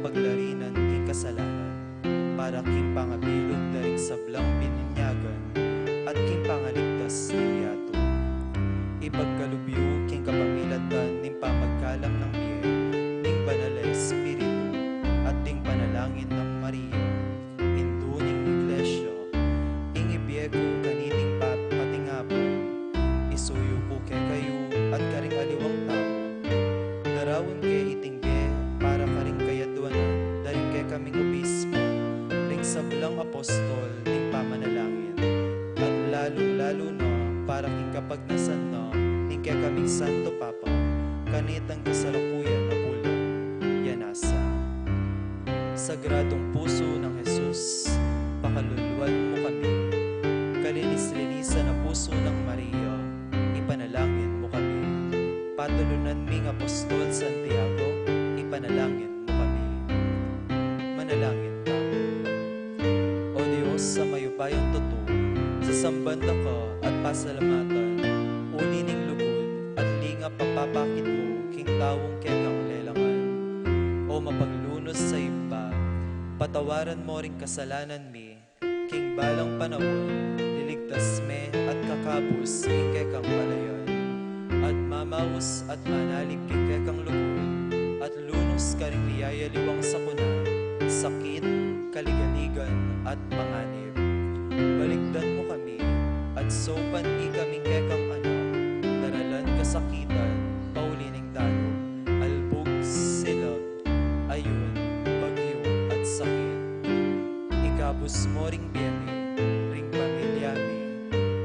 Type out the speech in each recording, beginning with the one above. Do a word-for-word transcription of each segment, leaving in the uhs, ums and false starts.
paglarinan king kasalanan, para king pangabilug da ring sablang bininyagan, at king pangaligtas ning yatu. Ipagkalub yu king kapamilatan ning pamagkalam nang bie ning Banal a Espiritu at ding panalangin nang Maria, Indu ning Iglesia, ing ibie ku kaniting pa-, pating apun, isuyu ku kekayu at karing aliwang tau. Daraun ke iting bie para karing kayadwanan da ring kekaming obispo, ring sablang apostol ning pamanalangin, at lalung-lalu na para king kapagnasan na ning kekaming Santo Papa, kanitang kasalukuyan a bulan. Ya nasa. Sagradong Puso nang Jesus, pakaluluan mu kami. Kalinis-linisan a Puso nang Maria, ipanalangin mu kami. Patulunan ming Apostol Santiago, ipanalangin mu kami. Manalangin tamu. O Dios a mayupayang tutu, sasamban da ka at pasalamatan, uli ning lugud at lingap a papakit mu king taung kekang lelangan. O mapaglunus a Ibpa, patawaran mu ring kasalanan mi, king balang panaun, liligtas me at kakabus king kekang balayan. At mamaus at manalig king kekang lugud, at lunus karing liyayaliwang sakuna, sakit, kaligaligan, at panganib. Balikdan mu kami, at saupan ikami king kekang anak, daralan kasakitan, pauli ning dalu, albug, silag, ayun, bagyu, at sakit. Ikabus mu ring bie mi, ring pamilya mi,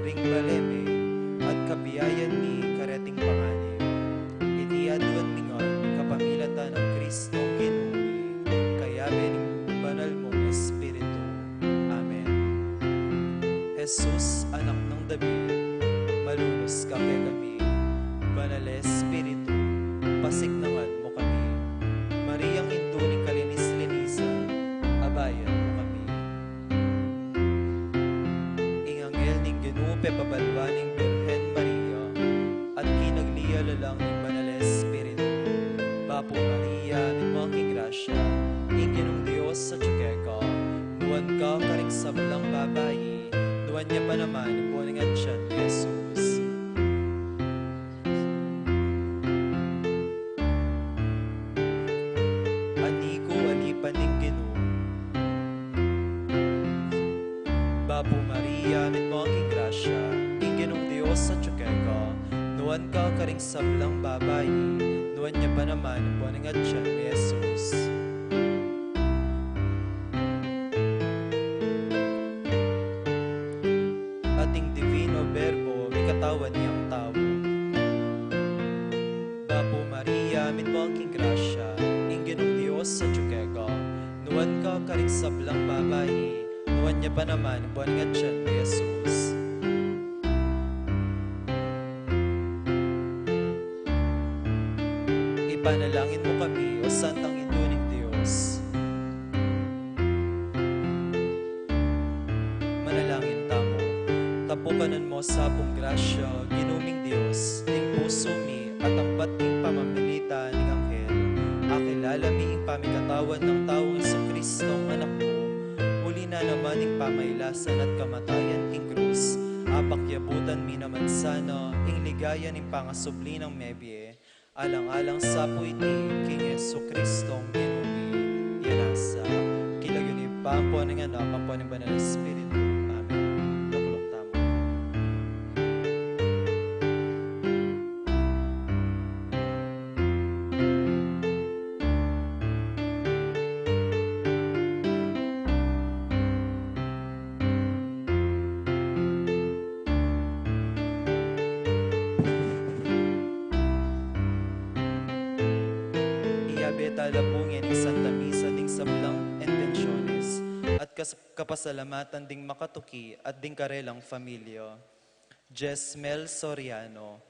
ring bale mi, at kabiayan mi kareting panganib. Iti aduan mi ngan kapamilatan nang Kristong Ginu mi, kayabe ning banal mung Espiritu. Amen. Jesus, Anak nang David, malunus ka kekami. Banal a Espiritu, pasiknangan mu kami. Mariang Indu ning kalinis-linisan, abayan mu kami. Ing anghel ning Ginu pepabalwan ning Birhen Maria, at kinagli ya lalang ning Banal a Espiritu. Bapu Maria, mitmu ka king grasya, ing Ginung Dios atyu keka, nuan ka karing sablang babai, nuan ya pa naman ing bunga ning atian mu, Jesus. Aniku, alipan ning Ginu. Bapu Maria, mitmu ka king grasya, ing Ginung Dios atyu keka, nuan ka karing sablang babai, nuan ya pa naman ing bunga ning atian mu, Jesus. At ing Divino Verbo, mikatawan yang tau. Bapu Maria, mitmu ka king grasya, ing Ginung Dios atyu keka, nuan ka karing sablang babai, nuan ya pa naman ing bunga ning atian mu, Jesus. Ipanalangin mu kami, O Santang Indu ning Dios. Manalangin tamu. Tapukanan mu sa pung grasya, Ginu ming Dios, ing pusu mi, at angbat king pamamilatan ning anghel, akilala mi ing pamikatawan nang taung Jesucristo, Anak mu, uli na naman ning pamailasan at kamatayan king krus, apakyabutan mi naman sana ing ligaya ning pangasubli nang mebie, alang-alang sa pu iti king Jesucristo, Ginu mi. Ya nasa. King lagyu ning Ibpa, ampo ning Anak, ampo ning Banal a Espiritu. Amen. Makulub tamu. Iyabe tala pu ngening Santa Misa ding sablang intensiones at kas-, kapasalamatan ding makatuki at ding karelang familia. Jesmel Soriano,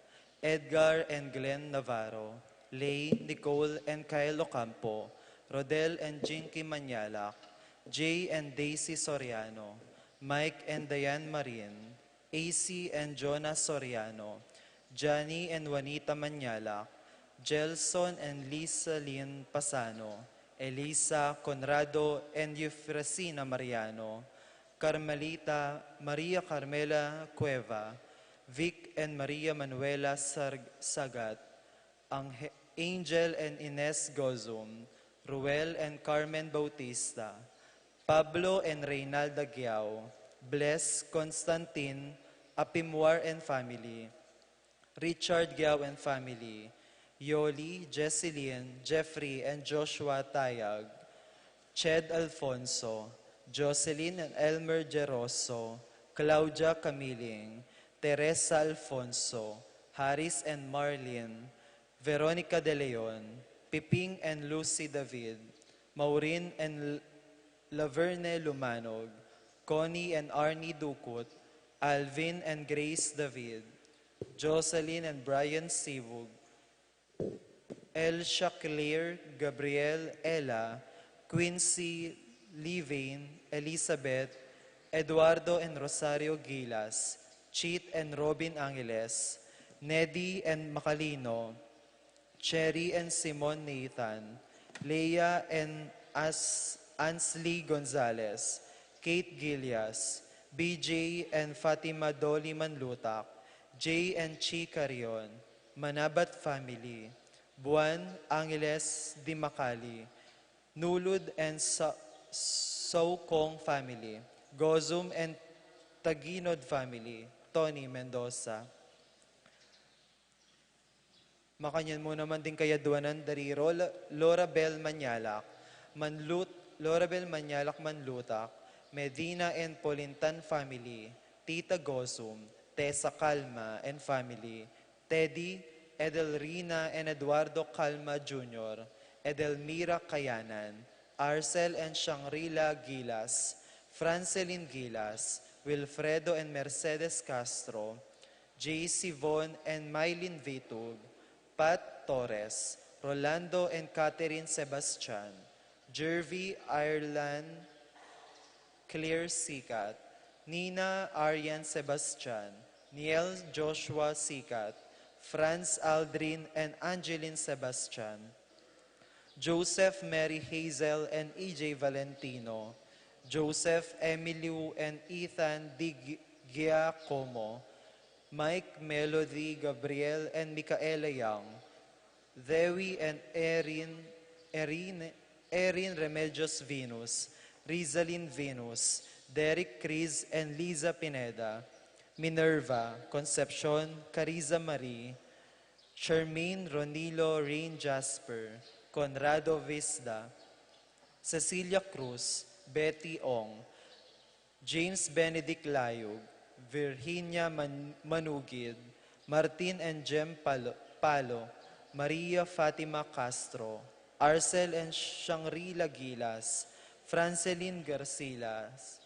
Edgar and Glenn Navarro, Lay, Nicole and Kyle Ocampo, Rodel and Jinky Mañalac, Jay and Daisy Soriano, Mike and Diane Marin, A C and Jonah Soriano, Johnny and Juanita Mañalac, Gelson and Lisa Lynn Pasano, Elisa Conrado and Eufrasina Mariano, Carmelita Maria Carmela Cueva, Vic and Maria Manuela Sar-, Sagat, Ange-, Angel and Ines Gozum, Ruel and Carmen Bautista, Pablo and Reynalda Giao, Bless Constantine Apimwar and family, Richard Giao and family, Yoli, Jesselyn, Jeffrey, and Joshua Tayag, Ched Alfonso, Jocelyn and Elmer Geroso, Claudia Camiling, Teresa Alfonso, Haris and Marlene, Veronica De Leon, Piping and Lucy David, Maureen and L-, Laverne Lumanog, Connie and Arnie Ducut, Alvin and Grace David, Jocelyn and Brian Sibug, Elsa Claire, Gabriel, Ella, Quincy, Livane, Elizabeth, Eduardo and Rosario Gilas, Cheet and Robin Angeles, Neddy and Macalino, Cherry and Simon Nathan, Leah and As-, Ansley Gonzalez, Kate Gilias, B J and Fatima Dolly Manlutak, Jay and Chi Carion, Manabat family, Buan Angeles Dimacali, Nulud and Sa-, Saukong family, Gozum and Taginod family, Tony Mendoza. Makanyan mu naman ding kayadwanan da ri Ro-, Lorabel Manyalak, Manlut-, Lorabel Manyalak Manlutak, Medina and Polintan family, Tita Gozum, Tessa Calma and family, Teddy, Edelrina and Eduardo Calma Junior, Edelmira Kayanan, Arcel and Shangri-La Gilas, Francelin Gilas, Wilfredo and Mercedes Castro, J C Von and Mylene Vitug, Pat Torres, Rolando and Catherine Sebastian, Jervy Ireland, Claire Sikat, Nina Arian Sebastian, Niel Joshua Sikat, Franz Aldrin and Angeline Sebastian, Joseph Mary Hazel and E J Valentino, Joseph Emilio and Ethan Di Gi-, Giacomo, Mike Melody Gabriel and Micaela Young, Dewi and Erin, Erin, Erin Remedios Venus, Rizalin Venus, Derek Cruz and Liza Pineda, Minerva, Concepcion, Cariza Marie, Charmaine Ronilo Rain Jasper, Conrado Visda, Cecilia Cruz, Betty Ong, James Benedict Layug, Virginia Man-, Manugid, Martin and Jem Palo, Palo, Maria Fatima Castro, Arcel and Shangri-La Gilas, Francelin Garcilas,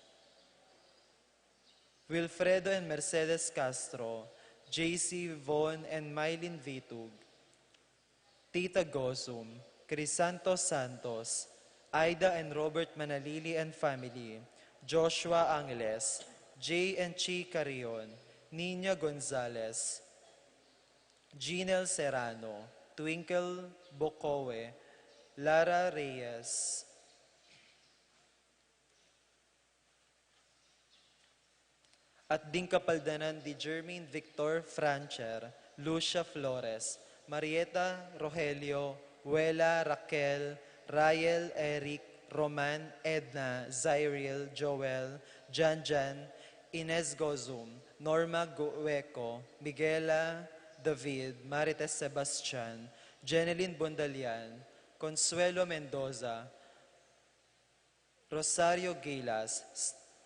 Wilfredo and Mercedes Castro, J C Von and Mylene Vitug, Tita Gozum, Crisanto Santos, Aida and Robert Manalili and family, Joshua Angeles, Jay and Chi Carrion, Nina Gonzalez, Jinel Serrano, Twinkle Bocowe, Lara Reyes, at ding kapaldanan di Jermaine Victor Francher, Lucia Flores, Marieta Rogelio, Wela Raquel, Rael Eric, Roman, Edna, Zairil, Joel, Janjan, Ines Gozum, Norma Gueco, Miguela David, Marites Sebastian, Jeneline Bondalian, Consuelo Mendoza, Rosario Gilas,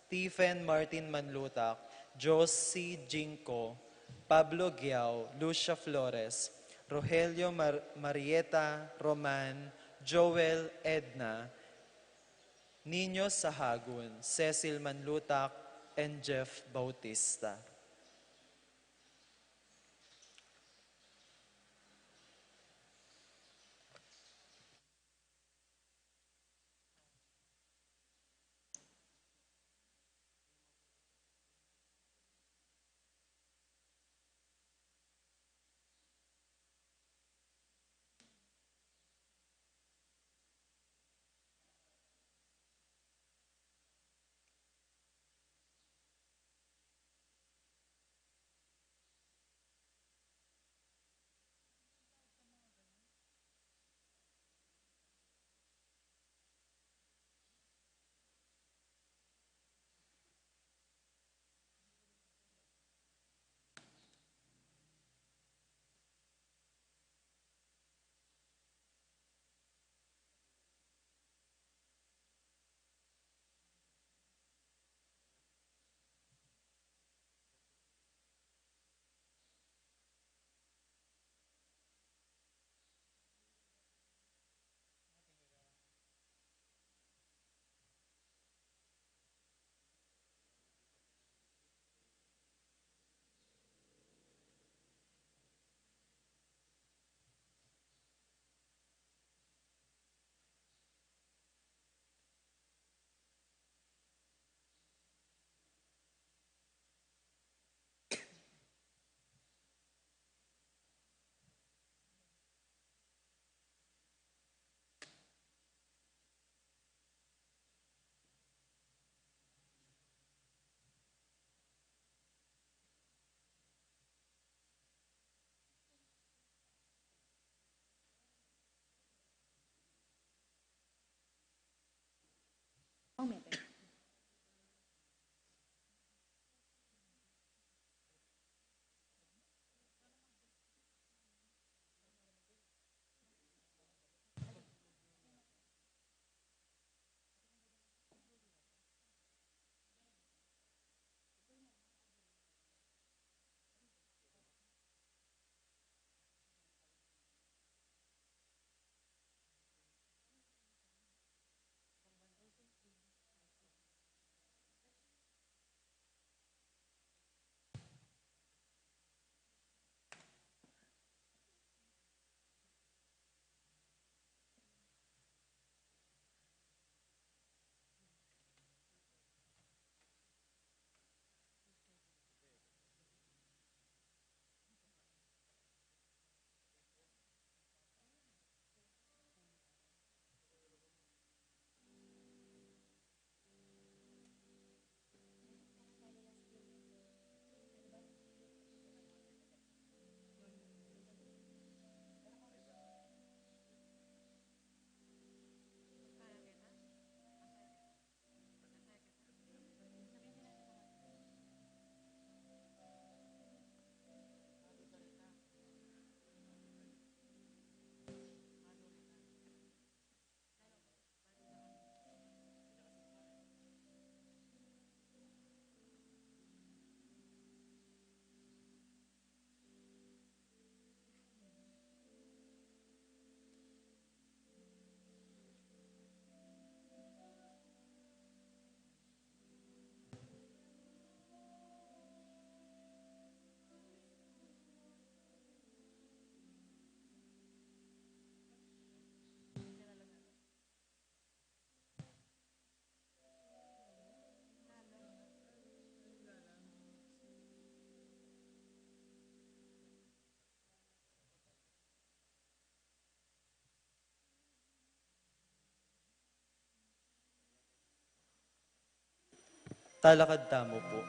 Stephen Martin Manlutak, Josie Jinco, Pablo Giao, Lucia Flores, Rogelio Mar-, Marieta, Roman, Joel, Edna, Nino Sahagun, Cecil Manlutak, and Jeff Bautista. Talakad tamu pu.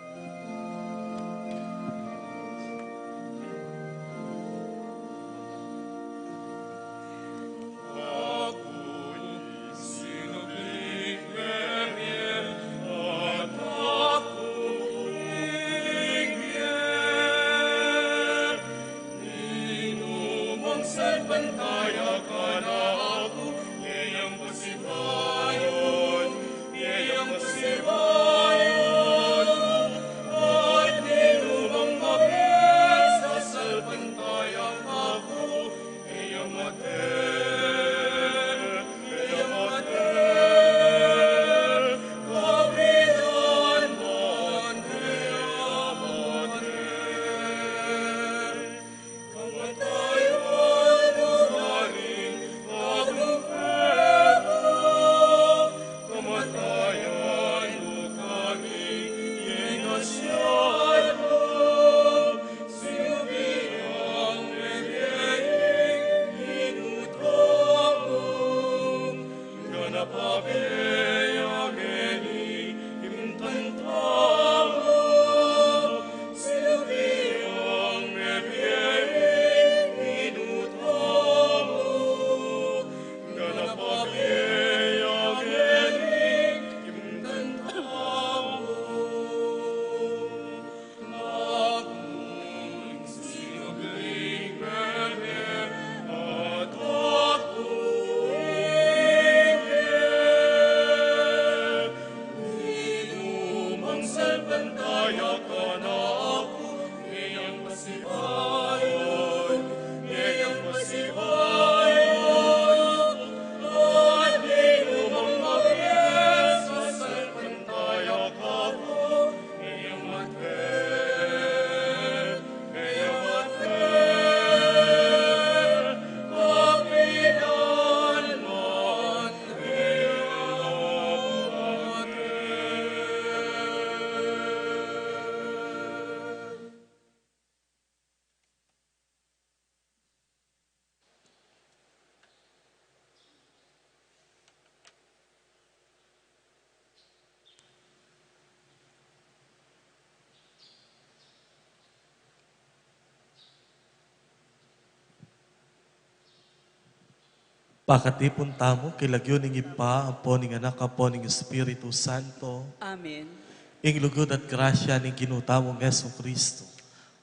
Pakatipun tamu king lagyu ning Ibpa, ampo ning Anak, ampo ning Espiritu Santo. Amen. Ing lugud at grasya ning Ginu tamung Jesucristo,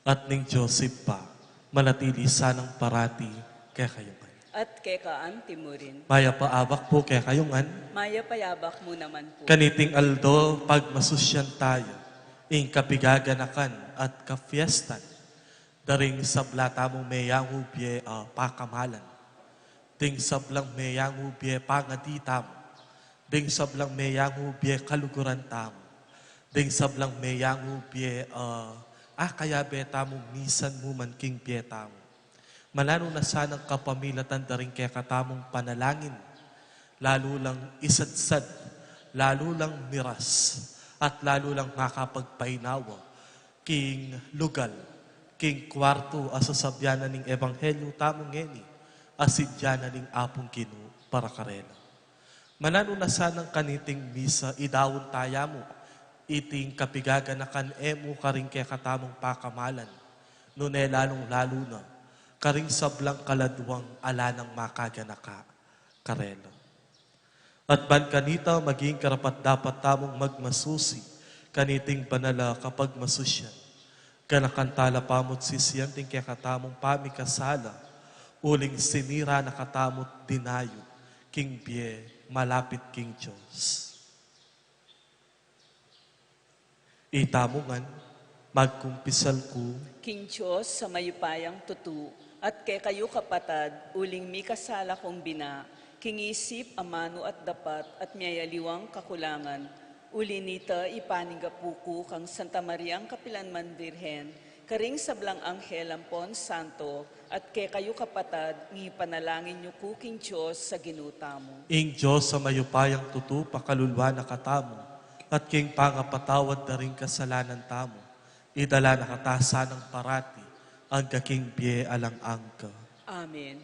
at ning Dios Ibpa, manatili sanang parati kekayu ngan. At keka anti mu rin. Mayap a abak pu kekayu ngan. Mayap a abak mu naman pu. Kaniting aldo, pagmasusyan taya ing kapigaganakan at kapiestan da ring sabla tamung meyangu bie a pakamalan, ding sablang meyangu bie pangadi tamu, ding sablang meyangu bie kaluguran tamu, ding sablang meyangu bie, ah, akayabe tamu misan mu man king bie tamu. Mananu na sanang kapamilatan da ring kekatamung panalangin, lalu lang isadsad, lalu lang miras, at lalu lang makapagpainawa king lugal, king kuartu a sasabyan na ning ebanghelyu tamu ngeni, a sidyan na ning Apung Ginu para karela. Mananu na sanang kaniting misa, idaun taya mu iting kapigaganakan e mu karing kekatamung pakamalan, nune lalung-lalu na karing sablang kaladwang ala nang makaganaka karela. At ban kanita maging karapat-dapat tamung magmasusi kaniting banal a kapagmasusyan, ganakan tala pamu't sisian ding kekatamung pamikasala, uling sinira na katamut dinayu king bie malapit king Dios. Itamu ngan, magkumpisal ku king Dios a mayupayang tutu, at kekayu kapatad, uling mikasala kung bina, king isip, amanu at dapat, at miyayaliwang kakulangan. Uli nita, ipaninggapu ku kang Santa Mariang kapilanman Birhen, karing sablang anghel ampon santo, at kekayu kapatad, ngipanalangin yu ku king Dios a Ginu tamu. Ing Dios a mayupayang tutu pakaluluan na katamu, at king pangapatawad da ring kasalanan tamu, idala na kata sanang parati angga king bie alang angga. Amen.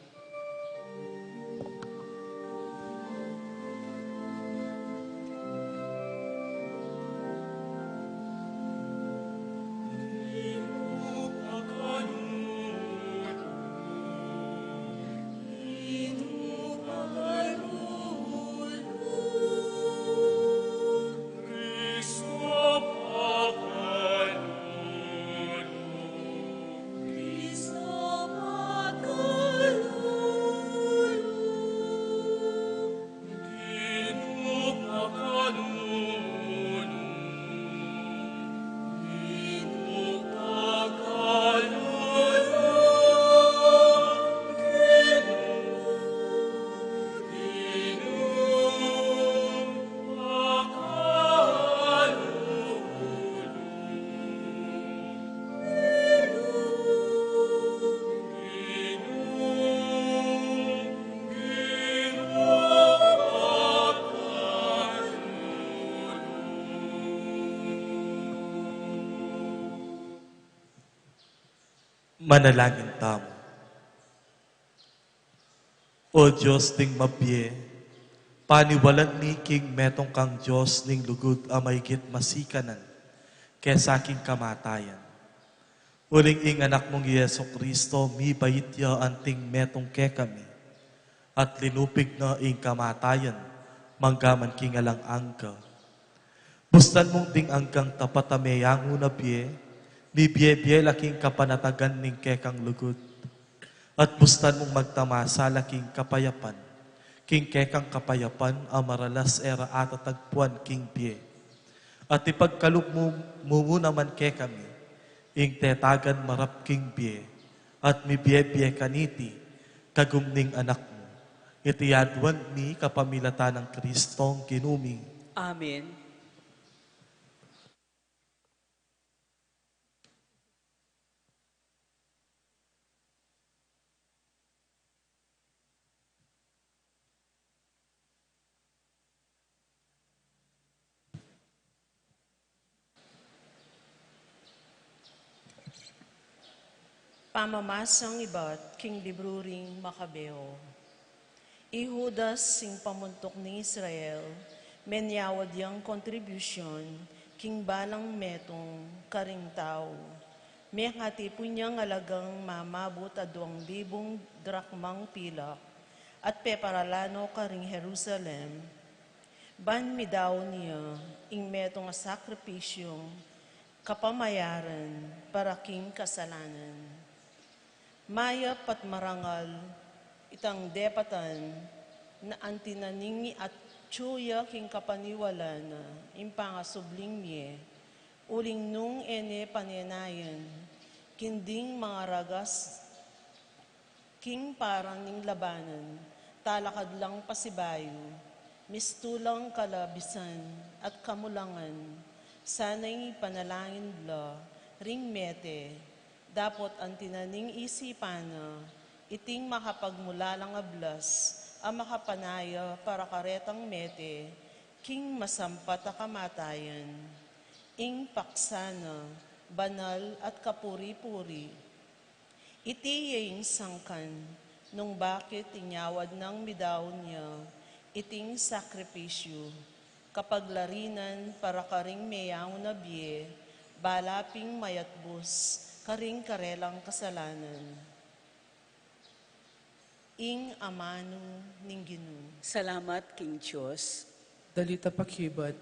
Manalangin tamu. O Dios ding mabie, paniwalan mi king metung kang Dios ning lugud a maigit masikanan kesa king kamatayan. Uling ing Anak mung Jesu Cristo, mibait ya anting metung kekami, at linupig na ing kamatayan manggaman king alang angga. Bustan mung ding anggang tapat a meyangu na bie, mibie-bie la king kapanatagan ning kekang lugud. At bustan mung magtamasa la king kapayapan, king kekang kapayapan a maralas e ra atatagpuan king bie. At ipagkalub mu, mu naman kekami, ing tetagan marap king bie, at mibie-bie kaniti, kagum ning Anak mu. Iti aduan mi kapamilatan nang Kristong Ginu mi. Amen. Pamamasang ibat king libru ring Makabeo. I Judas, ing pamuntuk ning Israel, menyawad yang kontribusyun king balang metung karing tau. Mekatipun yang alagang mamabut a duang libung drakmang pilak, at peparala no karing Jerusalem, ban midaun ya ing metung a sakripisyung kapamayaran para king kasalanan. Mayap at marangal itang depatan na anti na ning atyu ya king kapaniwalan na ing pangasubling mie, uling nung e ne panenayan king ding mangaragas king paran ning labanan, talakad lang pasibayu, mistulang kalabisan at kamulangan, sana ing ipanalangin la ring mete, dapot anti na ning isipan na iting makapagmulalang ablas a makapanaya para karetang mete king masampat a kamatayan. Ing paksa na, banal at kapuri-puri. Iti ya ing sangkan nung bakit inyawad nang midaun ya iting sakripisyu, kapaglarinan para karing meyangu na bie, bala ping mayatbus karing karelang kasalanan. Ing amanu ning Ginu. Salamat king Dios. Dalit a pakibat.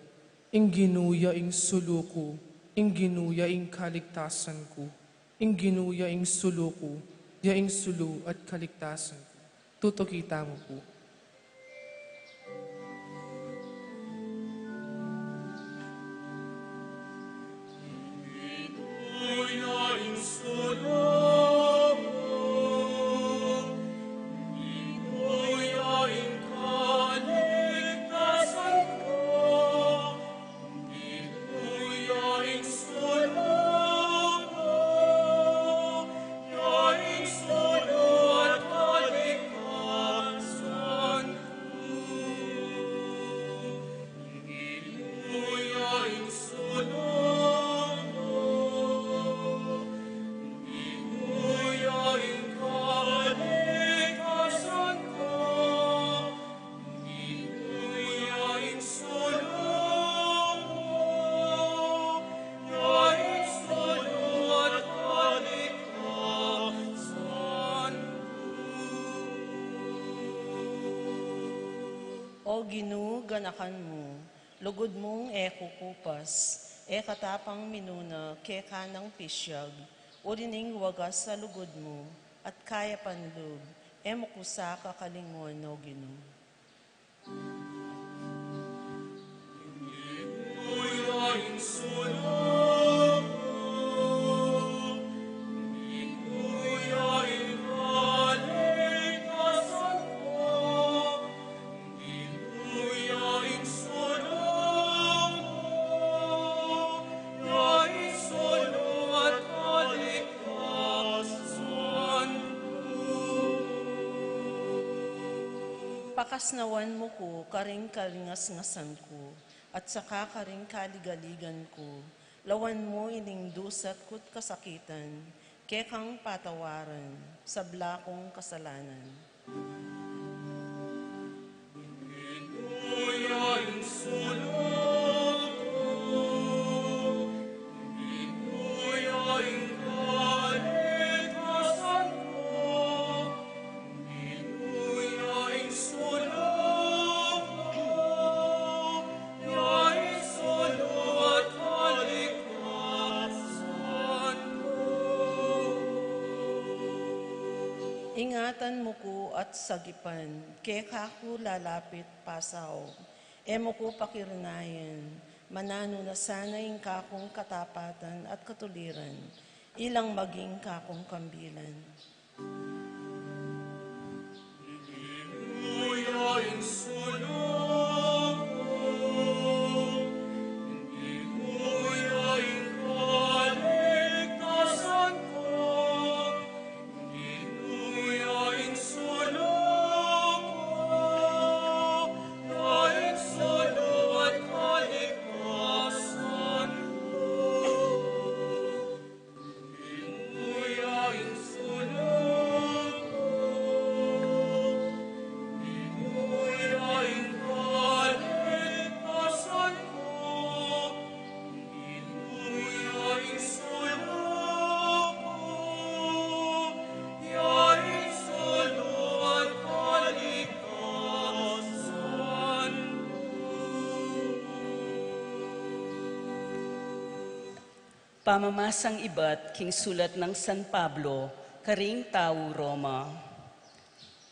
Ing Ginu ya ing sulu ku, ing Ginu ya ing kaligtasan ku, ing Ginu ya ing sulu ku, ya ing sulu at kaligtasan ku. Tutuki tamu pu. O Ginu, ganakan mu, lugud mung e kukupas, e katapang minuna keka nang pisyag, uli ning wagas a lugud mu, at kayapan lub, e mu ku sa kakalinguan, O Ginu. Pakasnawan mu ku karing kalingasngasan ku, at saka karing kaligaligan ku, lawan mu ining dusat ku't kasakitan, Kekang patawaran, sabla kung kasalanan. Ingatan mu ku at sagipan, keka ku lalapit pasaug, e mu ku pakirinayan, mananu na sana ing kakung katapatan at katuliran, ilang maging kakung kambilan. Pamamasang ibat king sulat nang San Pablo karing tau Roma.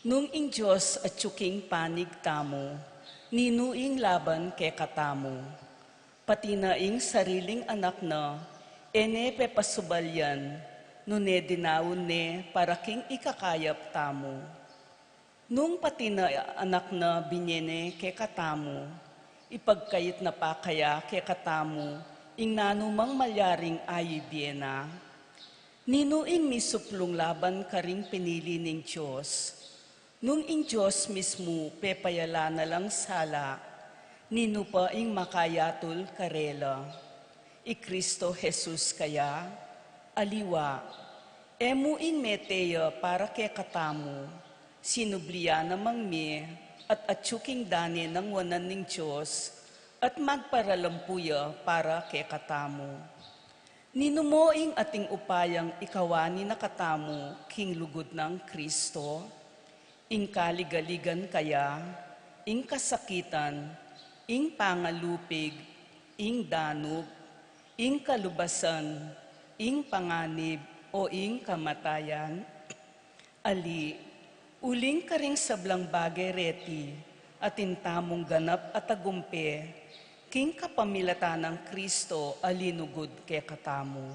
Nung ing Dios atyu king panig tamu, ninu ing laban kekatamu? Pati na ing sariling anak na, e ne pepasubalyan, nune dinaun ne para king ikakayap tamu. Nung pati na anak na binye ne kekatamu, ipagkait na pa kaya kekatamu ing nanumang malyaring ayibie na? Ninu ing misuplung laban karing pinili ning Dios? Nung ing Dios mismu pepayala na lang sala, ninu pa ing makayatul karela? I Cristo Jesus kaya? Aliwa, e mu ing mete ya para kekatamu, sinubli ya namang mie, at atyu king dane nang wanan ning Dios, at magparalampu ya para kekatamu. Ninu mo ing ating upayang ikawani na katamu king lugud nang Cristo? Ing kaligaligan kaya, ing kasakitan, ing pangalupig, ing danug, ing kalubasan, ing panganib, o ing kamatayan? Ali, uling karing sablang bage reti, atin tamung ganap a tagumpe king kapamilatan nang Cristo a linugud kekatamu.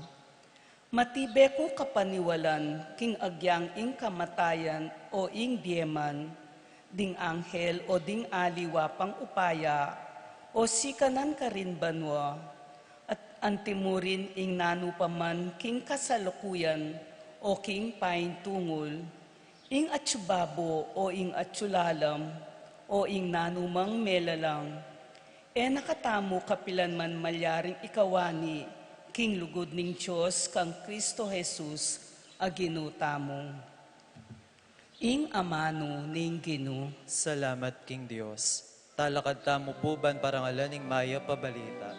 Matibe ku kapaniwalan king agyang ing kamatayan o ing bie man, ding anghel o ding aliwa pang upaya, o sikanan karin banua, at antimurin ing nanu pa man king kasalukuyan o king paintungul, ing atyu babo o ing atyu lalam, o ing nanumang melalang, e na katamu kapilan man malyaring ikawani king lugud ning Dios kang Cristo Jesus a Ginu tamu. Ing amanu ning Ginu. Salamat king Dios. Talakad tamu pu ban parangalan ing mayap a balita.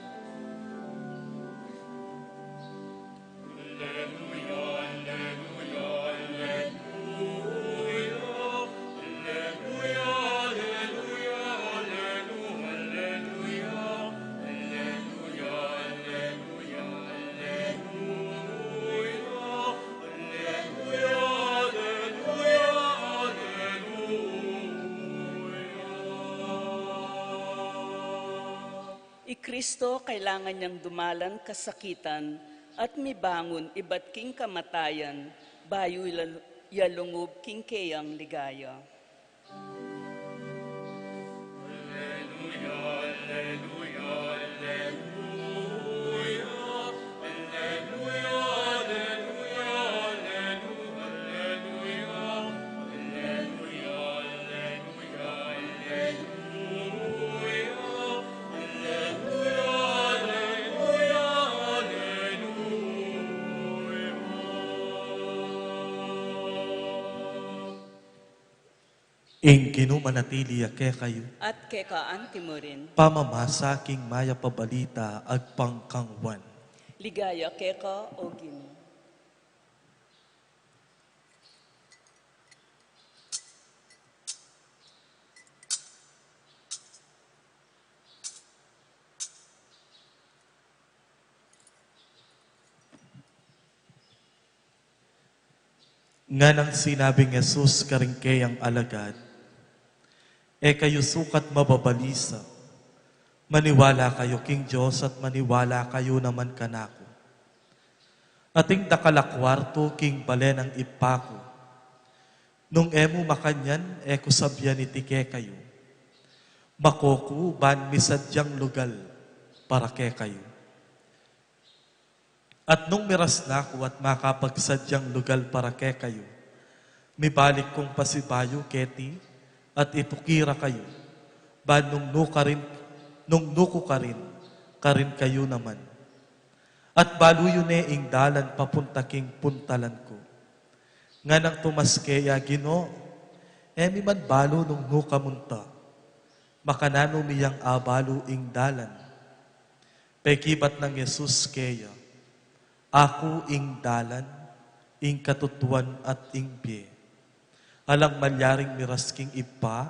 I Cristo kailangan yang dumalan kasakitan at mibangun ibat king kamatayan, bayu ya, ya lungub king keyang ligaya. Ing Ginu manatili ya kekayu. At keka antimurin. Pamamasa king mayap a balita agpang kang Juan. Ligaya keka, O Ginu. Nganang sinabing Jesus karing keyang alagad, "E kayu sukat mababalisa. Maniwala kayu king Dios at maniwala kayu naman kanaku. Ating dakal a kuartu king bale nang Ibpa ku. Nung e mu makanyan, e ku sabian iti kekayu. Mako ku ban misadyang lugal para kekayu. At nung miras na ku at makapagsadyang lugal para kekayu, mibalik kung pasibayu keti at ituki ra kayu, ban nung nu karin, nung nu ku karin, karin kayu naman. At balu yu ne ing dalan papunta king puntalan ku." Nganang Tomas keya, "Ginu, e mi man balu nung nu ka munta. Makananu mi yang abalu ing dalan?" Pekibat nang Jesus keya, "Aku ing dalan, ing katutuan at ing bie. Alang malyaring miras king Ibpa,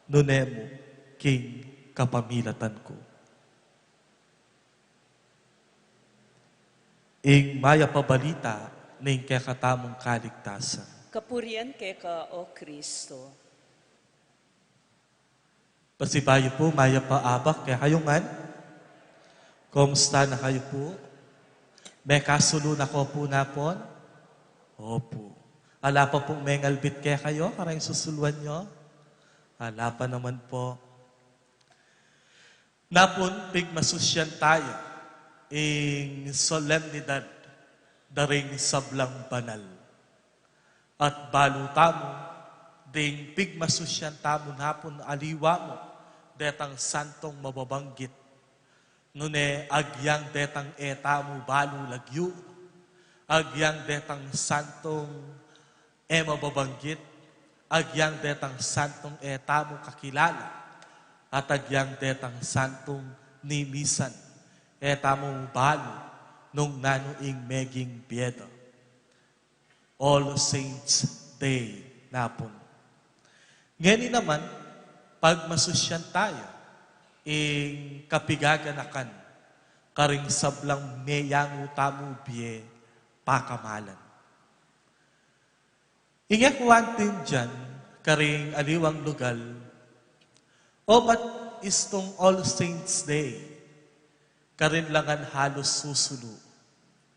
nune mu king kapamilatan ku." Ing mayap a balita ning kekatamung kaligtasan. Kapurian keka, O Kristo. Pasibayu pu, mayap a abak kekayu ngan. Kumusta na kayu pu? Mekasulu na ko pu napun? Opu. Ala pa pung mengalbit kekayu kareng susuluan yu? Ala pa naman pu. Napun pigmasusyan taya ing solemnidad da ring sablang banal. At balu tamu, ding pigmasusyan tamu napun aliwa mu detang santung mababanggit. Nune agyang detang e tamu balu lagyu, agyang detang santung e mababanggit, agyang detang santung e tamu kakilala, at agyang detang santung nimisan e tamu balu nung nanu ing meging bie da. All Saints Day napun. Ngeni naman, pagmasusyan taya ing kapigaganakan karing sablang meyangu tamu bie pakamalan. Ing e ku anting dian karing aliwang lugal, obat istung All Saints Day, karin la ngan halus susulu,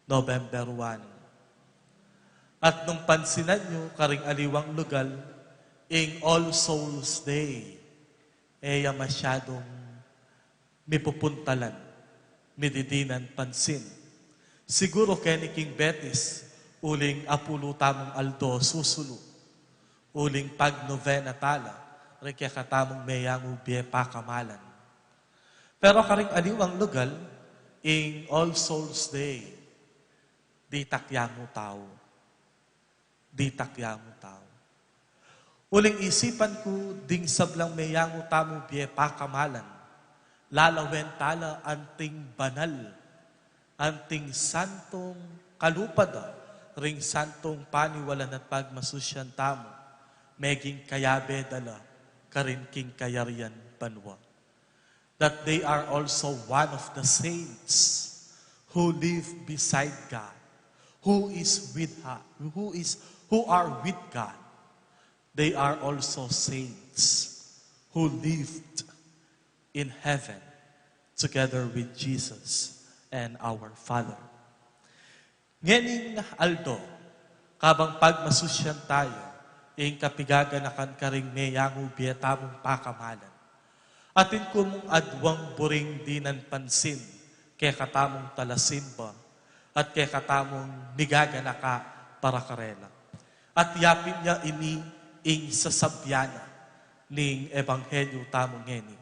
November one. At nung pansinan yu karing aliwang lugal, ing All Souls Day, e ya masyadung mipupuntalan, mididinan pansin. Siguru keni king Betis, uling apulu tamung aldo susulu, uling pagnovena tala ring kekatamung meyangu bie pakamalan. Pero karing aliwang lugal, ing All Souls Day, ditak yangu tau. Ditak yangu tau. Uling isipan ku ding sablang meyangu tamu bie pakamalan, lalawen tala anting banal, anting santung kalupa da ring santung paniwalan at pagmasusyan tamu, meging kayabe da la karin king kayarian banua. That they are also one of the saints who live beside God, who is with her, who is, who are with God. They are also saints who lived in heaven together with Jesus and our Father. Ngening aldo, kabang pagmasusyan taya ing kapigaganakan karing meyangu bie tamung pakamalan, atin ku mung aduang buring dinan pansin kekatamung talasimba at kekatamung migaganaka para karela. At yapin ya ini ing sasabyan na ning ebanghelyu tamu ngeni.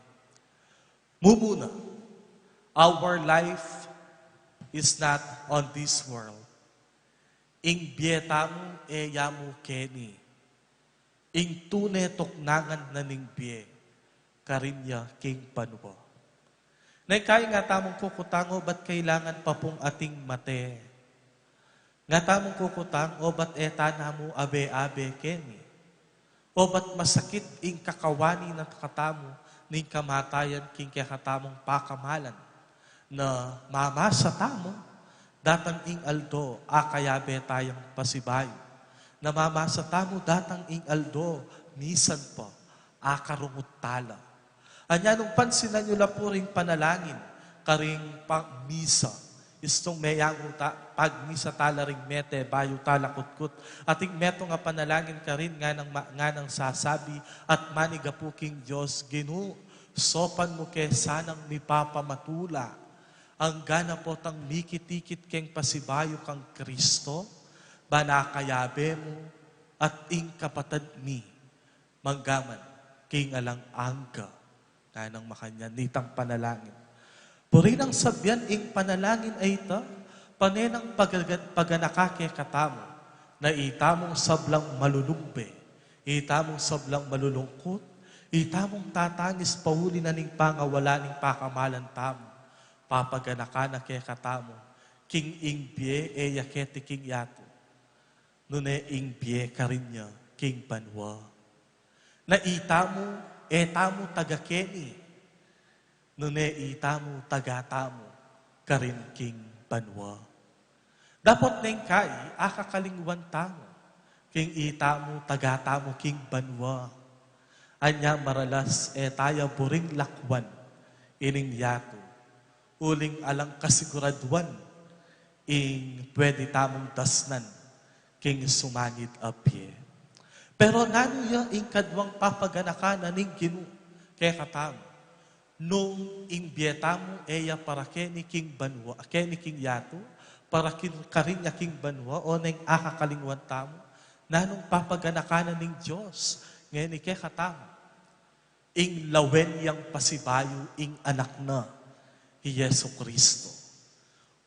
Mumuna, our life is not on this world. Ing bie tamu e ya mu keni. Ing tune tuknangan na ning bie, karin ya king banua. Neng kai nga tamung kukutang, obat kailangan pa pung ating mate. Nga tamung kukutang, obat e ta na mu abe-abe keni. Obat masakit ing kakawani na katamu ning kamatayan king kekatamung pakamalan. Na mamasa tamu, datang ing aldo, akayabe tayang pasibayu. Na mamasa tamu, datang ing aldo, misan pa, akarungut tala. Anya nung pansinan yu la pu ring panalangin karing pagmisa. Istung meyangu ta, pagmisa tala ring mete, bayu tala kutkut. Ating metung a panalangin karin, nganang ma-, nganang sasabi, at maniga pu king Dios, Ginu, saupan mu ke sanang mipapamatula, anggang potang mikit-ikit keng pasibayu kang Kristo, ban akayabe mu at ing kapatad mi, manggaman king alang angga. Nganang makanyan nitang panalangin. Puri nang sabian ing panalangin a ita, pane nang pagaga-, paganaka kekatamu, na itamung sablang malulumbe, itamung sablang malulungkut, itamung tatangis pauli na ning pangawala ning pakamalan tamu, papaganaka na kekatamu, king ing bie e ya keti king yatu, nune ing bie karin ya king banua. Na itamu, e tamu taga keni, nune itamu taga tamu karin king banua. Dapot neng kai, akakalingwan tamu, king itamu taga tamu king banua. Anya maralas e taya buring lakwan ining yatu, uling alang kasiguraduan ing pwede tamung dasnan king sumangid a bie. Pero nanu ya ing kaduang papaganaka na ning Ginu kekatamu? Nung ing bie tamu e ya para keni king banua, keni king yatu, para kin-, karin ya king banua, o neng akakalingwan tamu, nanung papaganaka na ning Dios ngeni kekatamu? Ing lawen yang pasibayu ing Anak na, i Jesu Kristo.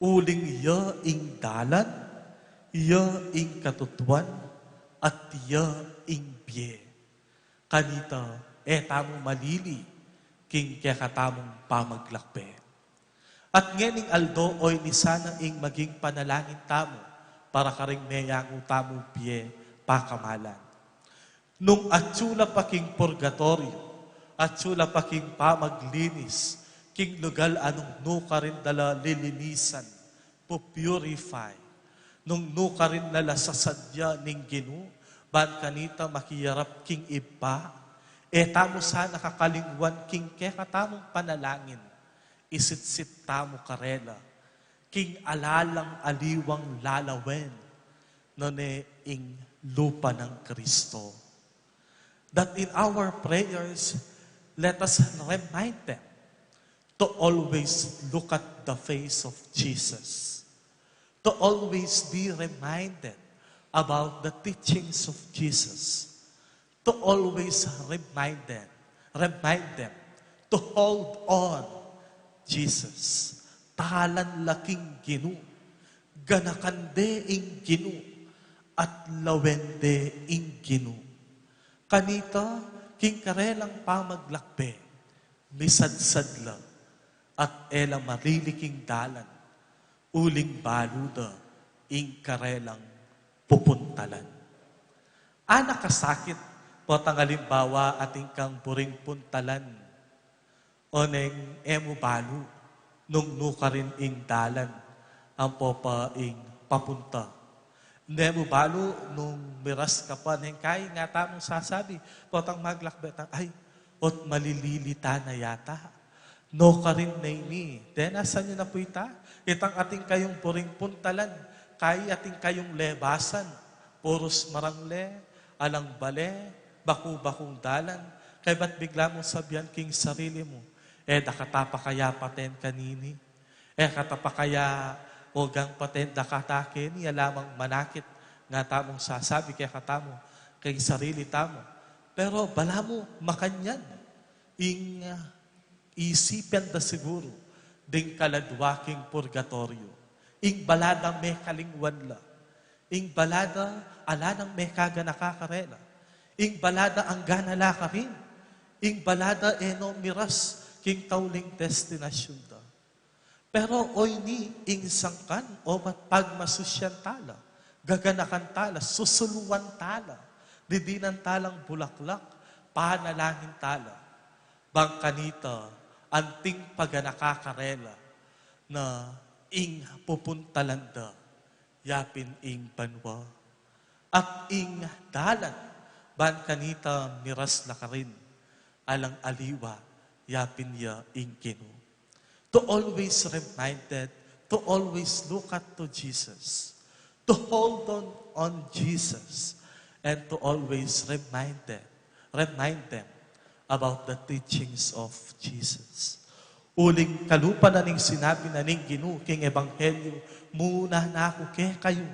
Uling ya ing dalan, ya ing katutuan, at ya ing bie. Kanita, e tamu malili king kekatamung pamaglakbe. At ngening aldo, oy, ni sana ing maging panalangin tamu para karing meyangu tamung bie pakamalan. Nung atyu la pa king purgatoryo, atyu la pa king pamaglinis, king lugal a nung nukarin da la lilinisan, pu-purify, nung nukarin da la sasadya ning Ginu, ban kanita makiyarap king Ibpa, e tamu sana kakalingwan king kekatamung panalangin, isitsit tamu karela king alalang aliwang lalawen, nune ing lupa nang Kristo. That in our prayers, let us remind them to always look at the face of Jesus, to always be reminded about the teachings of Jesus, to always remind them, remind them to hold on Jesus. Talan la king Ginu, ganakan de ing Ginu, at lawen de ing Ginu. Kanita, king karelang pamaglakbe, misadsad la, at e la marili king dalan, uling balu da ing karelang pupuntalan. Ana kasakit, potang alimbawa atin kang buring puntalan, oneng e mu balu nung nukarin ing dalan, ampo pa ing papunta. Nung e mu balu nung miras ka pa, neng kai nga tamung sasabi, potang maglakbe tang, ay, ot malilili ta na yata. Nukarin ne ini. De, nasan yu na pu ita? Itang atin kayung buring puntalan, kai atin kayung lebasan, purus marangle, alang bale, baku-bakung dalan, kaybat bigla mung sabian king sarili mu, e, da ka ta pa kaya paten kanini? E, ka ta pa kaya ogang paten da ka ta keni? Ala mang manakit nga tamung sasabi kekatamu king sarili tamu. Pero balamu makanyan ing, ah, isipan da siguru ding kaladwa king purgatoryo. Ing bala da mekalingwan la. Ing bala da ala nang mekaganaka karela. Ing balada angga na la karin. Ing balada e no miras king tauling destinasyun da. Pero oyni ing sangkan obat pagmasusyan tala, gaganakan tala, susuluan tala, didinan talang bulaklak, panalangin tala. Bang kanita anting paganaka karela na ing pupuntalan da yapin ing banua. At ing dalan ban kanita miras la karin alang aliwa yapin ya ing Ginu. To always reminded, to always look at to Jesus, to hold on on Jesus, and to always reminded, remind them about the teachings of Jesus. Uling kalupa na ning sinabi na ning Ginu king Ebanghelyo, muna na ku kekayu,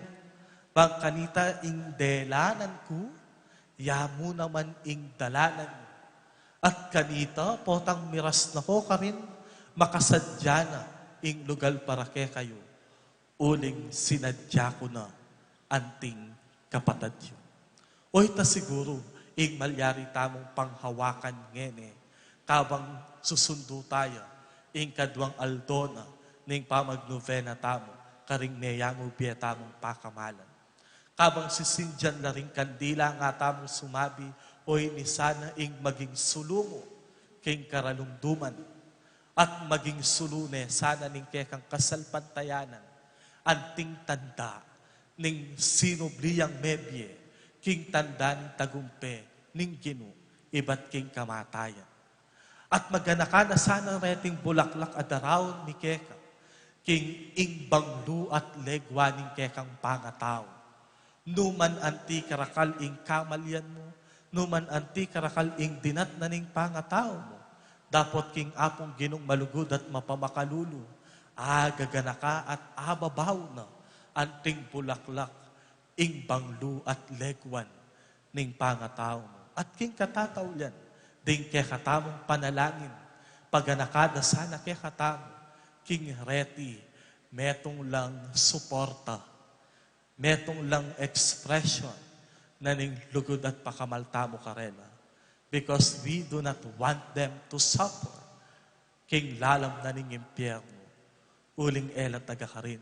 bang kanita ing delanan ku, ya mu naman ing dalanan yu. At kanita, potang miras na ko karin, makasadya na ing lugal para kekayu, uling sinadya ku na anting kapatad yu. O ita siguru ing malyari tamung panghawakan ngeni, kabang susundu taya ing kaduang aldo na ning pamagnuvena tamu karing meyangu bie tamung pakamalan. Kabang sisindyan la ring kandila, nga tamung sumabi, oyni sana ing maging sulu mu king karalumduman, at maging sulu ne sana ning kekang kasalpantayanan, anting tanda ning sinubli yang mebie king tanda ning tagumpe ning Ginu ibat king kamatayan. At maganaka na sana reting bulaklak a daraun mi keka king ing banglu at legwa ning kekang pangatau. Numan anti karakal ing kamalian mu, numan anti karakal ing dinatnan ning pangatau mu, dapot king Apung Ginung malugud at mapamakalulu, agaganaka at ababaw na anting bulaklak ing banglu at legwan ning pangatau mu. At king katataulian, ding kekatamung panalangin, paganaka da sana kekatamu king reti metung lang suporta, metung lang expression na ning lugud at pakamal tamu karela. Because we do not want them to suffer king lalam na ning impyernu, uling e la taga karin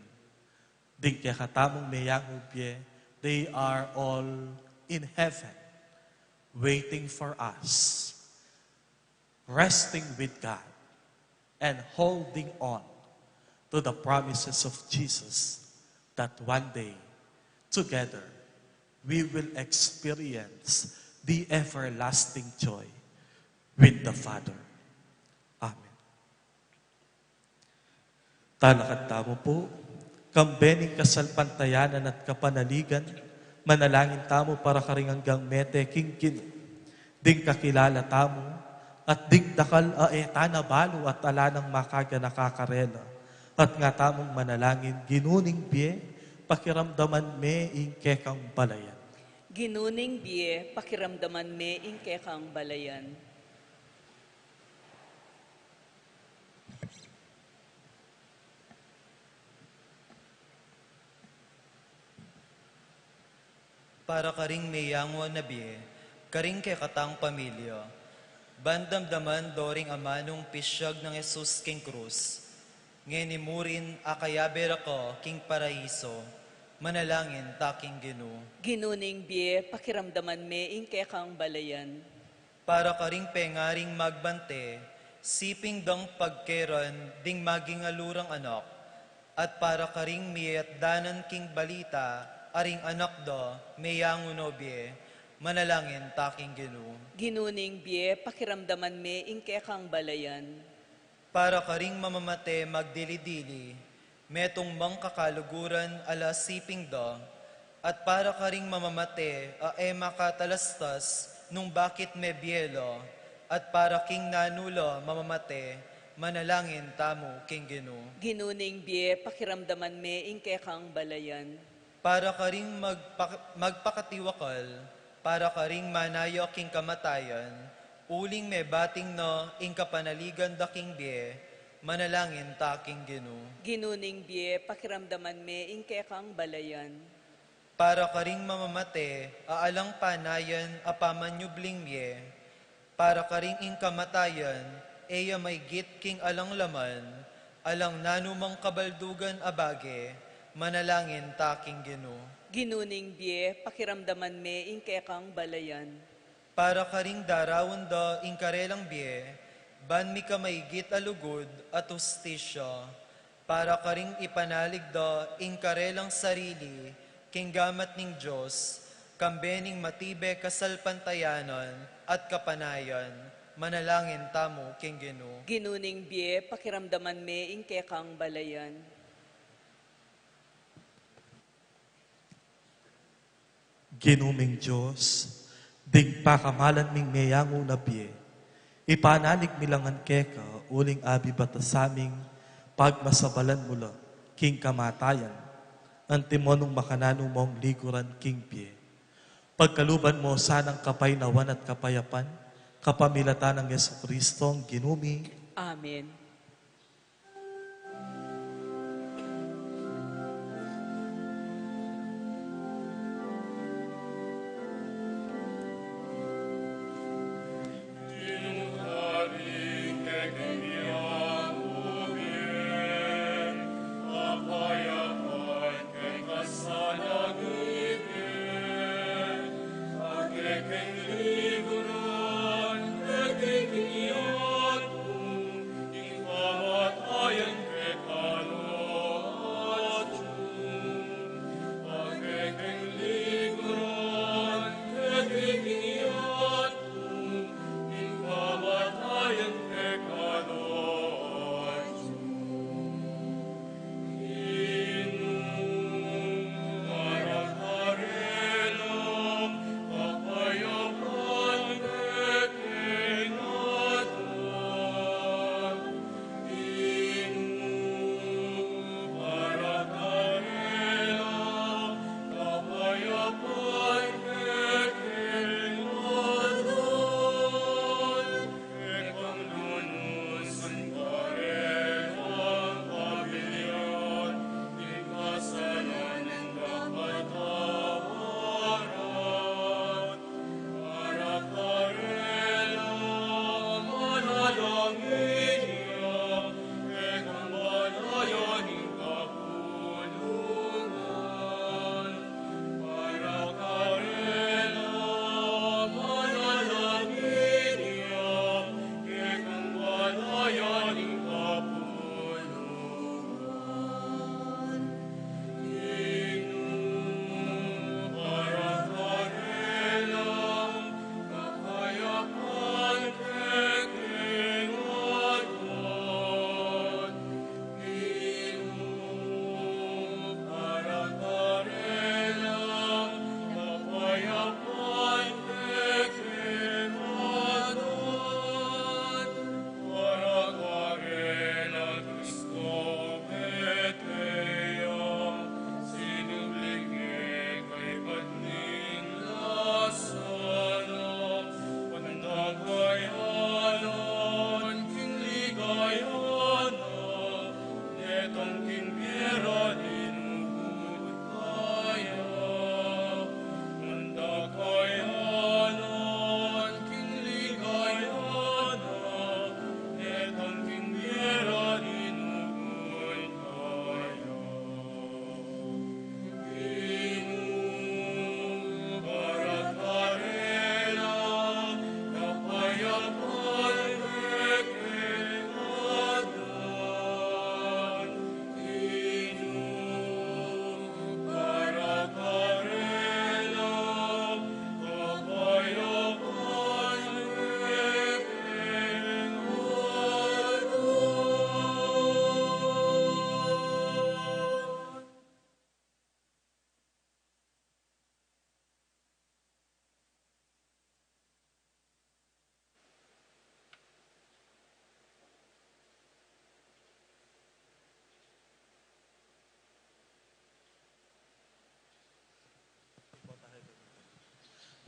ding kekatamung meyangu bie. They are all in heaven, waiting for us, resting with God, and holding on to the promises of Jesus, that one day, together, we will experience the everlasting joy with the Father. Amen. Talakad tamu pu, kambe ning kasalpantayanan at kapanaligan, manalangin tamu para karing anggang mete king Ginu. Ding kakilala tamu, at ding dakal a e ta na balu at ala nang makaganaka karela. At nga tamung manalangin, Ginu ning bie, pakiramdaman me ing kekang balayan. Ginu ning bie, pakiramdaman me ing kekang balayan. Para karing meyangu a bie, karing kekatang pamilya, ban damdaman do ring amanung pisyag nang Jesus king krus, ngeni murin akayabe ra ka king paraiso, manalangin ta king Ginu. Ginu ning bie, pakiramdaman me ing kekang balayan. Para karing pengaring magbante, siping dang pagkeran ding maging alu rang anak, at para karing miyatdanan king balita a ring anak da meyangu no bie, manalangin ta king Ginu. Ginu ning bie, pakiramdaman me ing kekang balayan. Para karing mamamate magdili-dili, metung mang kakaluguran a la siping da, at para karing mamamate a e makatalastas nung bakit mebie la, at para king nanu la mamamate, manalangin tamu king Ginu. Ginu ning bie, pakiramdaman me ing kekang balayan. Para karing magpak-, magpakatiwakal, para karing manaya king kamatayan, uling mebating na ing kapanaligan da king bie, manalangin ta king Ginu. Ginu ning bie, pakiramdaman me ing kekang balayan. Para karing mamamate a alang panayan a pamanyubling mie, para karing ing kamatayan e ya maygit king alang laman, alang nanumang kabaldugan a bage, manalangin ta king Ginu. Ginu ning bie, pakiramdaman me ing kekang balayan. Para karing daraun da ing karelang bie, ban mika maygit a lugud at hustisya. Para karing ipanalig da ing karelang sarili king gamat ning Dios, kambe ning matibe kasalpantayanan at kapanayan, manalangin tamu king Ginu. Ginu ning bie, pakiramdaman me ing kekang balayan. Ginu ming Dios, ding pakamalan ming meyangu na bie, ipanalig mi la ngan keka uling abibat da saming pagmasabalan mu la king kamatayan, antimo nung makananu mong liguran king bie. Pagkaluban mu sanang kapaynawan at kapayapan, kapamilatan nang Jesucristong Ginu mi. Amen.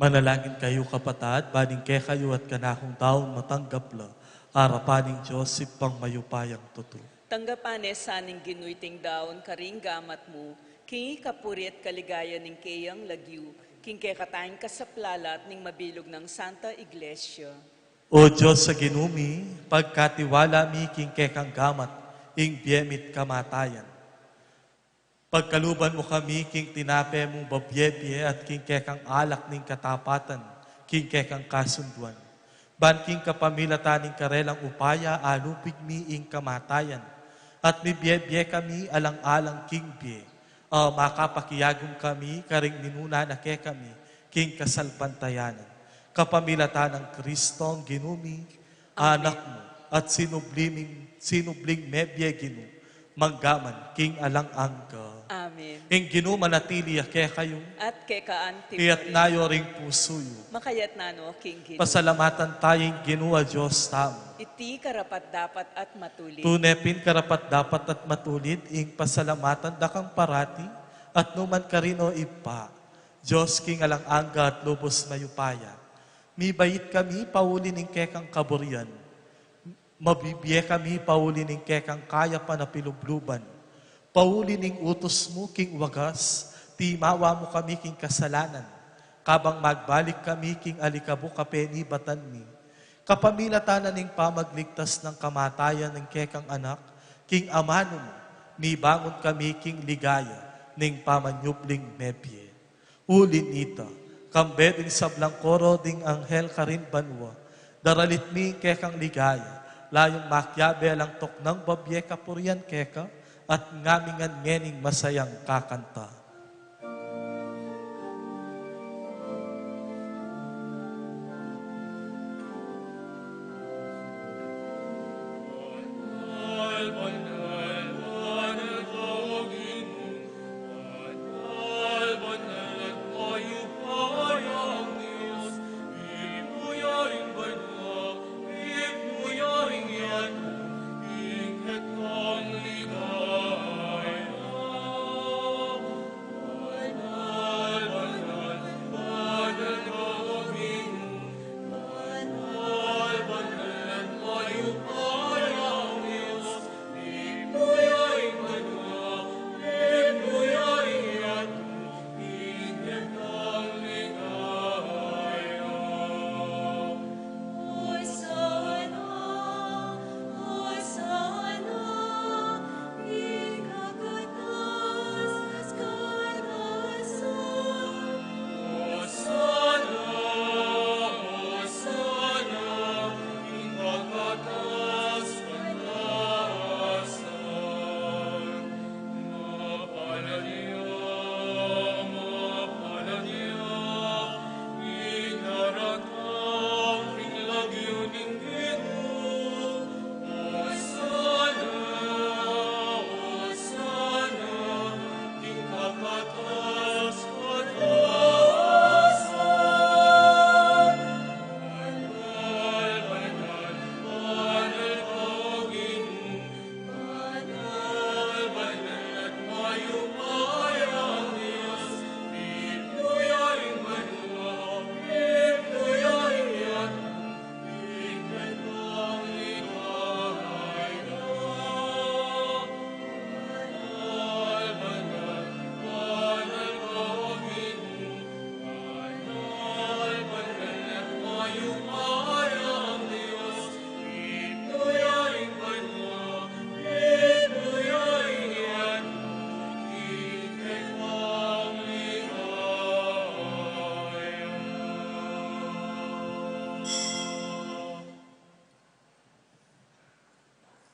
Manalangin kayu, kapatad, ban ing kekayu at kanakung daun matanggap la arapan ning Dios Ibpang mayupayang tutu. Tanggapan ne sa ning Ginu iting daun karing gamat mu, King ikapuri at kaligayan ning keyang lagyu, king kekatang kasaplalan ning mabilug nang Santa Iglesia. O Dios a Ginu mi, pagkatiwala mi king kekang gamat, ing bie mi't kamatayan. Pagkaluban mu kami king tinape mung babie-bie at king kekang alak ning katapatan, king kekang kasunduan. Ban king kapamilatan ning karelang upaya, alupig mi ing kamatayan, at mibie-bie kami alang-alang king bie, a makapakiagum kami karing minuna na kekami king kasalpantayanan. Kapamilatan nang Kristong Ginu mi, Amen. Anak mu, at sinubli ming, sinubling mebie Ginu, mangga man king alang angga. Amen. Ing Ginu manatili ya kekayu. At keka antimurin. Iyatas yu ring pusu yu. Makayatas no king Ginu. Pasalamatan taya ing Ginu a Dios tamu. Iti karapat-dapat at matulid. Tune pin karapat-dapat at matulid ing pasalamatan da kang parati, at nu man karin, o Ibpa, Dios king alang angga at lubus mayupaya. Mibait kami pauli ning kekang kaburian. Mabibie kami pauli ning kekang kayapan a pilubluban. Pauli ning utus mu king wagas, timawa mu kami king kasalanan, kabang magbalik kami king alikabuk a penibatan mi. Kapamilatan na ning pamagligtas nang kamatayan ning kekang Anak, king amanu mu, mibangun kami king ligaya ning pamanyubling mebie. Uli nita, kambe ding sablang koro ding anghel karin banua, daralit mi ing kekang ligaya, layung makiabe alang tuknang babie kapurian keka, at ngamingan ngening masayang kakanta.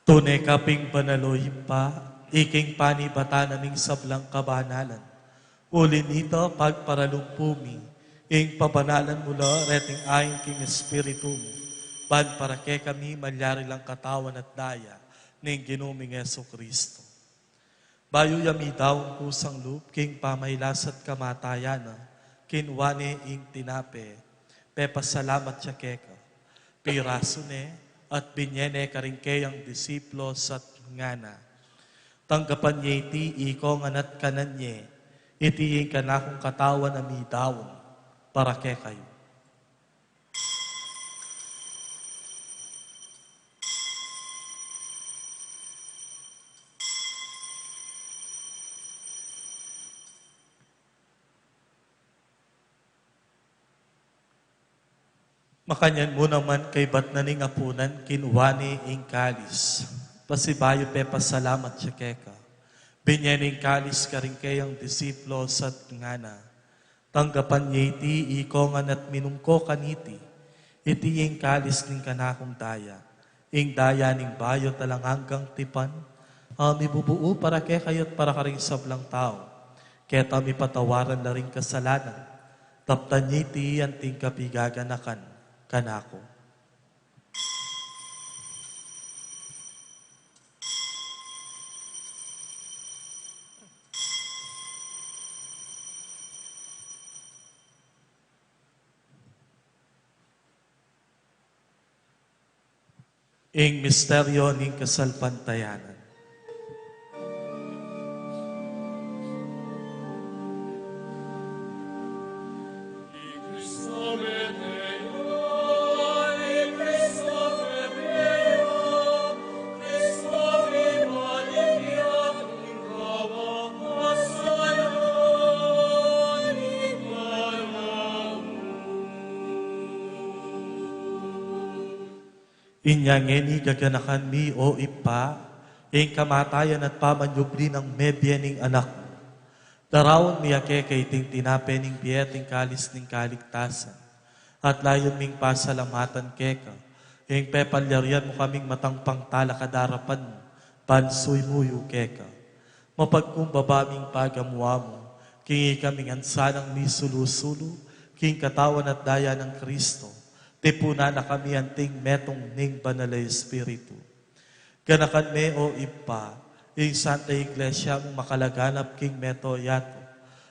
Tune ka pin banal, o Ibpa, ika ing panibatan na ning sablang kabanalan. Uli nita, pagparalumpu mi ing pabanalan mu la reting ain king Espiritu mu, ban para kekami malyari lang katawan at daya ning Ginu ming Jesucristo. Bayu ya midaun kusang lub king pamailas at kamatayan na, kinua ne ing tinape, pepasalamat ya keka, pirasu ne, at binye ne karing keyang disipulus at ngana: Tanggapan ye iti ikong ngan at kanan ye, iti ing kanakung katawan a midaun para kekayu. Makanyan mu naman kaybat na ning apunan, kinua ne ing kalis. Pasibayu pepasalamat ya keka. Binye ne ing kalis karing kayang disipulus at ngana: Tanggapan ye iti, ikong ngan, at minum ko kaniti. Iti ing kalis ning kanakung daya, ing daya ning bayu at alang anggang tipan, a mibubuu para kekayu at para karing sablang tau, keta mipatawaran la ring kasalanan. Daptan ye iti anting kapiganakan kanaku. Ing misteryo ning kasalpantayanan. Inya ngeni gaganakan mi, o Ibpa, ing kamatayan at pamanyubli nang mebie ning Anak mu. Daraun mi ya keka iting tinape ning bie at ing kalis ning kaligtasan. At layun ming pasalamatan keka ing pepalyarian mu kaming matang pangtalakad king arapan mu, ban sumuyu keka. Mapagkumbaba ming pagamuan mu king ikami ngan sanang misulu-sulu king katawan at daya nang Kristo, tipunan na kami anting metung ning Banal a Espiritu. Ganakan me, o Ibpa, ing Santa Iglesia mung makalaganap king mabilug a yatu,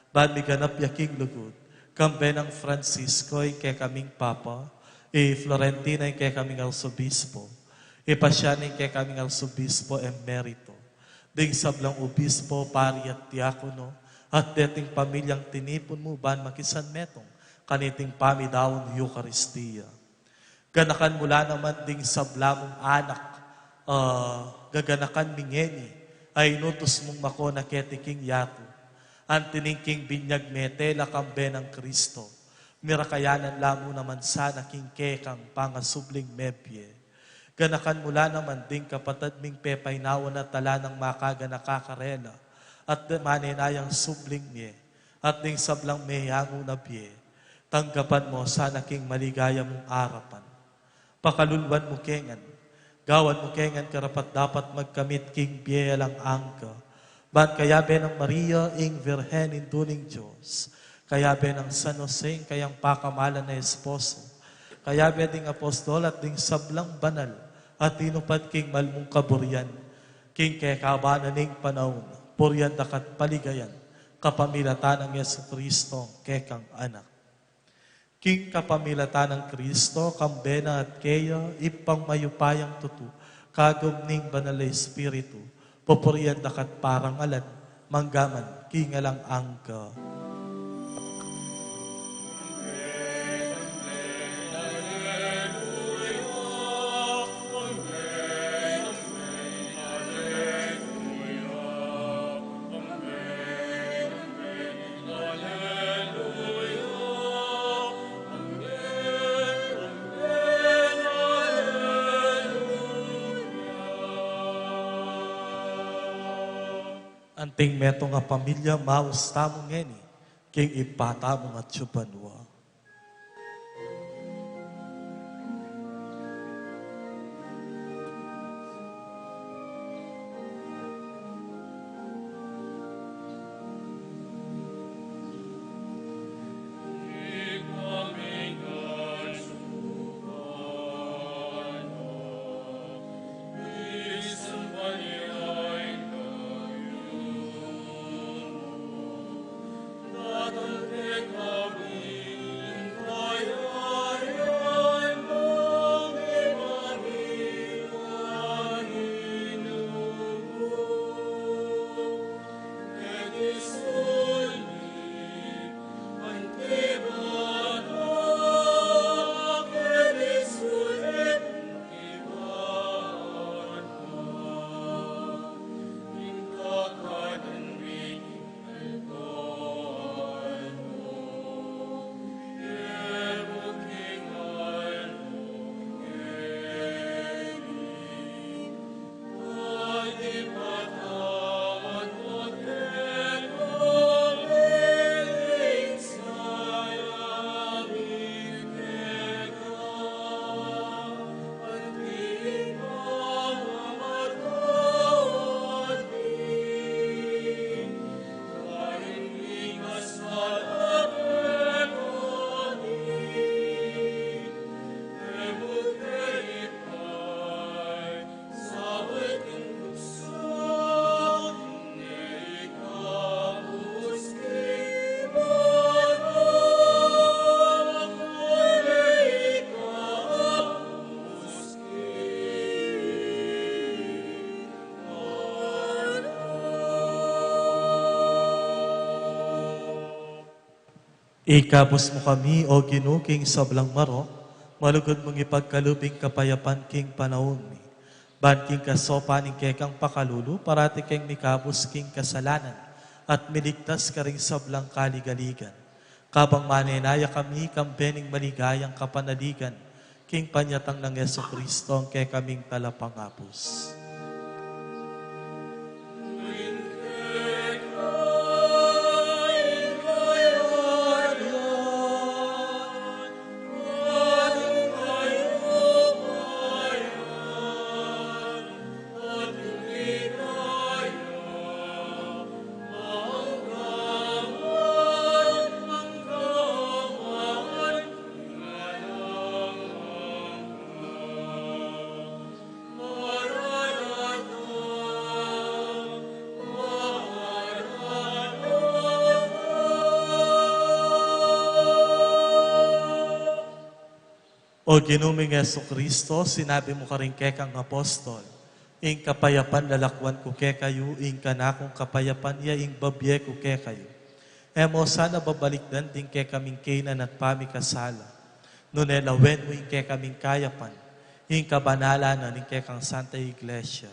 ban miganap ya king lugud, kambe nang Francisco ing kekaming Papa, i Florentina ing kekaming Arsobispo, i Pasian ing kekaming Arsobispo Emerito, ding sablang obispo, pari at diakono, at deting pamilyang tinipun mu ban makisanmetung kaniting pamidaun Eukaristia. Ganakan mu la naman ding sabla mung anak, ah, gaganakan mi ngeni, a inutus mung makona keti king yatu. Anti ning king binyag mete la kambe nang Kristo, mirakayanan la mu naman sana king kekang pangasubling mebie. Ganakan mu la naman ding kapatad ming pepainawa na at ala nang makaganaka karela, at damanen na yang subling mie, at ding sablang meyangu na bie, tanggapan mu sana king maligaya mung arapan. Pakaluluan mu ke ngan, gawan mu ke ngan karapat-dapat magkamit king bie alang angga, ban kayabe nang Maria ing Virgen Indu ning Dios, kayabe nang San Jose ing kayang pakamalan a esposo, kayabe ding apostol at ding sablang banal a tinupad king mal mung kaburian, king kekaban na ning panaun, purian da ka at paligayan, kapamilatan nang Jesucristo, kekang Anak. King kapamilatan nang Kristo, kambe na at keya, Ibpang mayupayang tutu, kagum ning Banal a Espiritu, pupurian da ka at parangalan, mangga man king alang angga. Anting metung a pamilya, maus tamu ngeni king Ibpa tamu ngan atsu banua. Ikabus mu kami, O Ginu, king sablang marok, malugud mung ipagkalub ing kapayapan king panaun mi. Ban king kasaupan ning kekang pakalulu, parati keng mikabus king kasalanan, at miligtas karing sablang kaligaligan. Kabang manenaya kami, kambe ning maligayang kapanaligan, king panyatang nang Jesucristo, ing kekaming Talapangabus. O Ginu ming Jesucristo, sinabi mu karing kekang apostol, "Ing kapayapan lalakwan ku kekayu, ing kanakung kapayapan ya ing babie ku kekayu." E mu sana babalikdan ding kekaming kainan at pamikasala, nune lawen mu ing kekaming kayapan, ing kabanalan na ning kekang Santa Iglesia.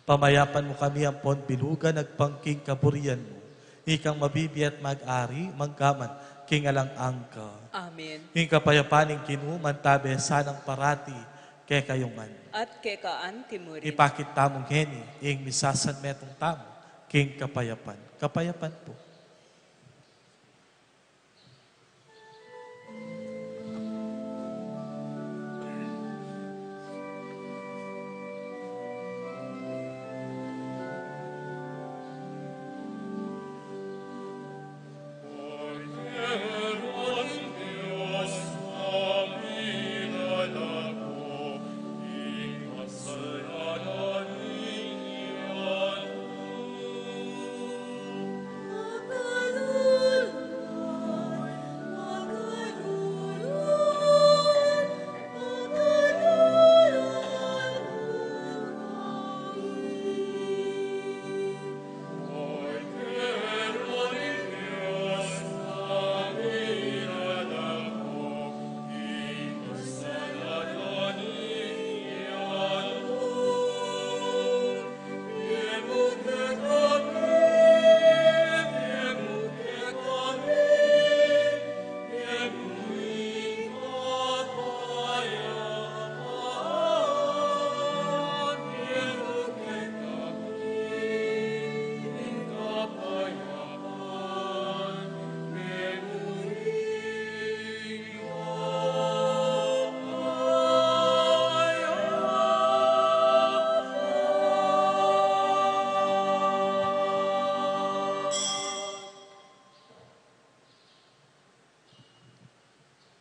Pamayapan mu kami ampon bilugan agpang king kaburian mu, ikang mabibie at mag-ari, manggaman king alang angga. Amen. Ing kapayapan ning Ginu mantabe sanang parati kekayu ngan. At keka anti mu rin. Ipakit tamu ngeni ing misasanmetung tamu king kapayapan. Kapayapan pu.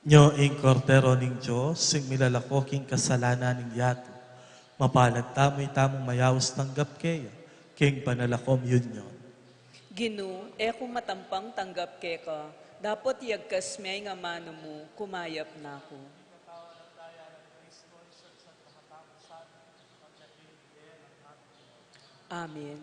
Nyo ing Kordero ning Dios, ing milalako king kasalanan ning yatu. Mapalad tamu, itamung mayaus tanggap keya king banal a komunyon. Ginu, e ku matampang tanggap keka, dapot iyagkas me ing amanu mu, kumayap na ku. Amen.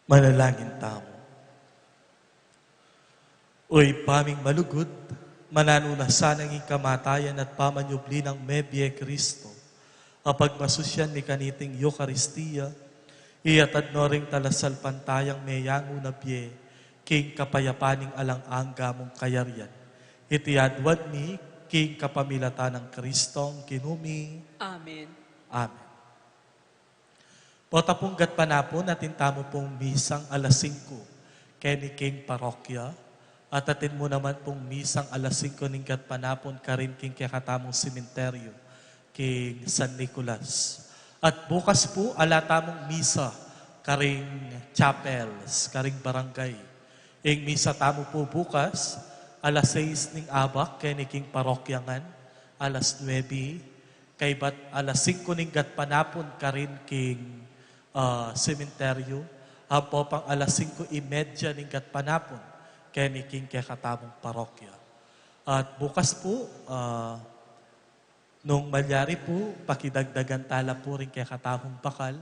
Manalangin tamu. O Ibpa ming malugud, mananu na sana ing kamatayan at pamanyubli nang mebie Kristo, a pagmasusyan mi kaniting Eukaristia, iyatad no ring talasalpantayang meyangu na bie king kapayapan ning alang angga mung kayarian. Iti aduan mi king kapamilatan nang Kristong Ginu mi. Amen. Amen. Pota pung gatpanapun, atin tamu pung misang alas singko keni king parokya, at atin mu naman pung misang alas singko ning gatpanapun karin king kekatamung sementeryo king San Nicolas. At bukas pu, ala tamung misa karing chapels, karing barangay. Ing misa tamu pu bukas, alas sais ning abak keni king parokya ngan, alas nuebe, kaybat alas singko ning gatpanapun karin king, ah, sementeryo, ampo pang alas singko y media ning gatpanapun keni king kekatamung parokya. At bukas pu, ah, nung malyari pu, pakidagdagan tala pu ring kekatamung bakal,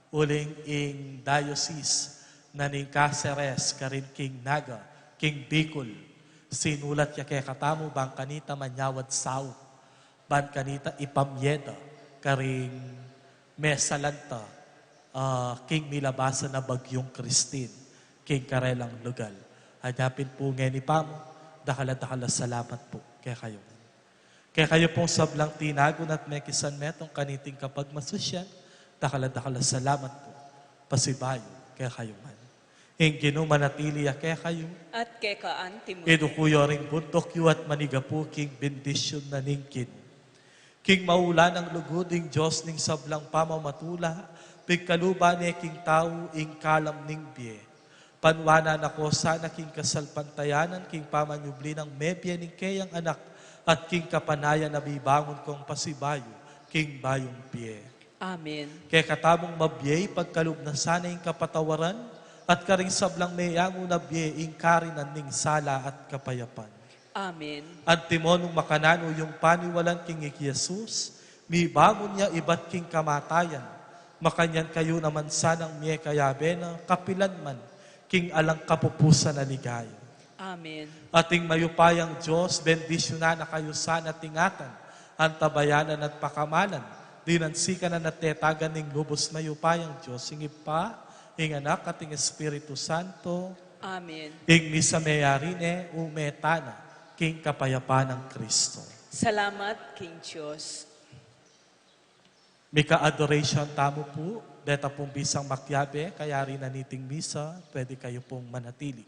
uling ing diocese na ning Caceres karin king Naga, king Bicol, sinulat ya kekatamu bang kanita manyawad saup, ban kanita ipamye da karing mesalanta, ah, king milabasan a bagyung Christine king karelang lugal. Anya pin pu ngeni pamu, dakal a dakal a salamat pu kekayu. Kekayu pung sablang tinagun at mekisan metung kaniting kapagmasusyan, dakal a dakal a salamat pu. Pasibayu kekayu man. Ing Ginu manatili ya kekayu. At keka antimu. Iduku yu ring bunduk yu at manigapu king bendisyun na ning Ginu. King maula nang lugud ing Dios ning sablang pamamatula, pigkaluban ne king tau ing kalam ning bie. Panuanan na ko sana king kasalpantayanan king pamanyubli nang mebie ning keyang Anak, at king kapanayan a bibangun kong pasibayu king bayung bie. Amen. Kekatamung mabie ipagkalub na sana ing kapatawaran, at karing sablang meyangu na bie ing karinan ning sala at kapayapan. Amen. Antimo nung makananu yung paniwalan king iki Jesus, mibangun ya ibat king kamatayan, makanyan kayu naman sanang mie kayabe na kapilan man king alang kapupusan a ligaya. Amen. At ing mayupayang Dios, bendisyunan na kayu sana at ingatan, antabayanan at pakamalan, dinan sikanan at tetagan ning lubus mayupayang Dios, ing Ibpa, ing Anak, at ing Espiritu Santo. Amen. Ing misa meyari ne, ume tana king kapayapan nang Kristo. Salamat king Dios. Mika-adoration tamu pu, deta pung misang makiabe, kayari na niting misa, pwede kayu pung manatili.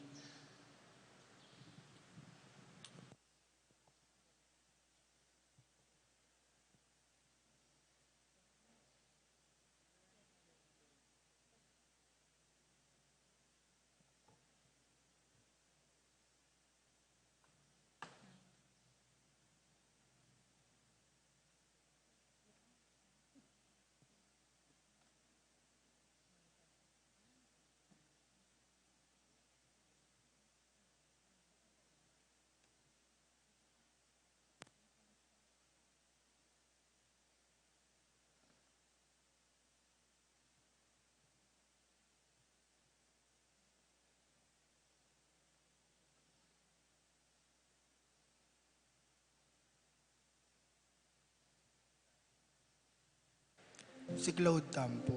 Siklaud tamu pu.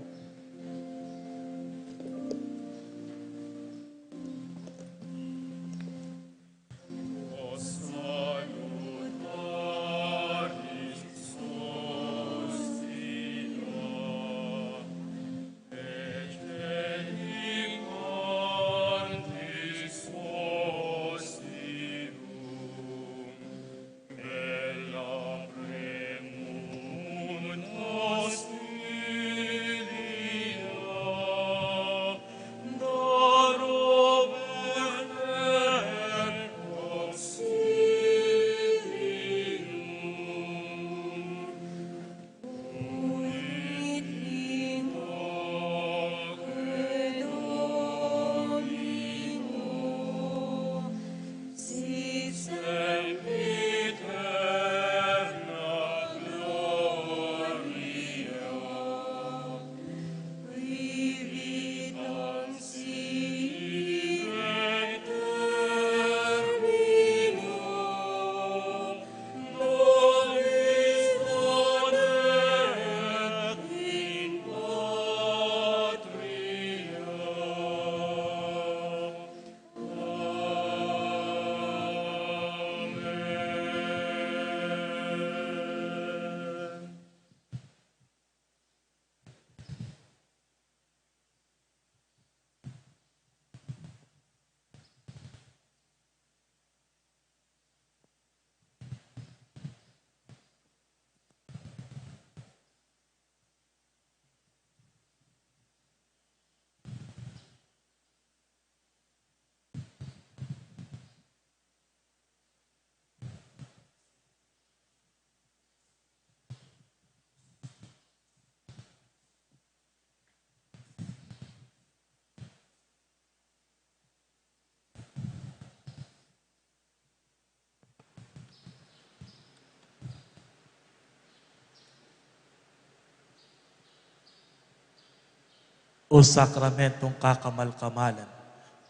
O sakramentong kakamal-kamalan,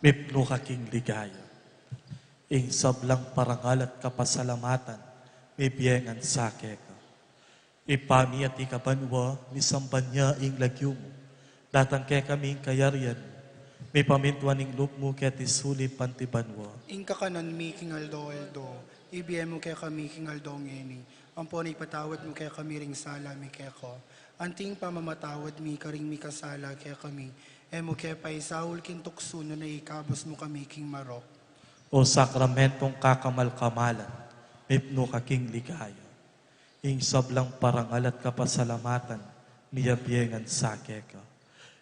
mipnu ka king ligaya. Ing sablang parangal at kapasalamatan, mibie ngan sa keka. Ibpa mi atiu ka banua, misamban ya ing lagyu mu. Datang kekami ing kayarian mu. Mipamintuan ing lub mu keti sulip anti banua. Ing kakanan mi king aldo-aldo, ibie mu kekami king aldo ngeni. Ampon ipatawad mu kekami ring sala mi keka. Anti ing pamamatawad mi karing mikasala kekami. E mu ke paisaul king tuksu nune ikabus mu kami king marok. O sakramentong kakamal-kamalan, mipnu ka king ligaya. Ing sablang parangal at kapasalamatan, miyabie ngan sa keka.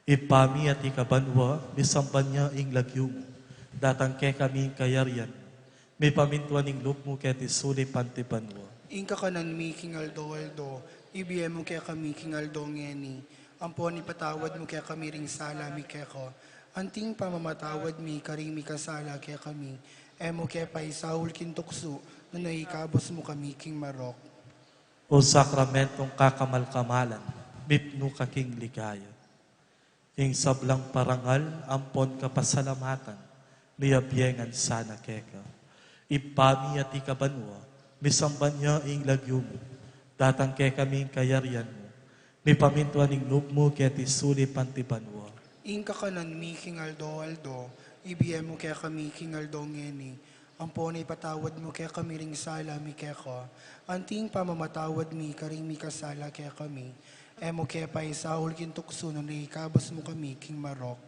Ibpa mi atiu ka banua, misamban ya ing lagyu mu. Datang kekami ing kayarian mu. Mipamintuan ing lub mu keti sulip anti banua. Ing kakanan mi king aldo-aldo, ibie mu kekami king aldo ngeni. Ampon ipatawad mu kekami ring sala mi keka. Anti ing pamamatawad mi karing mikasala kekami. E mu ke paisaul king tuksu, nune ikabus mu kami king marok. O sakramentong kakamal-kamalan, mipnu ka king ligaya. Ing sablang parangal ampon kapasalamatan, miyabie ngan sana keka. Ibpa mi atiu ka banua, misamban ya ing lagyu mu. Datang kekami ing kayarian mu. Mipamintuan ing lub mu keti sulip anti banua. Ing kakanan mi king aldo-aldo, ibie mu kekami king aldo ngeni. Ampon ipatawad mu kekami ring sala mi keka. Anti ing pamamatawad mi karing mikasala kekami. E mu ke paisaul king tuksu nune ikabus mu kami king marok.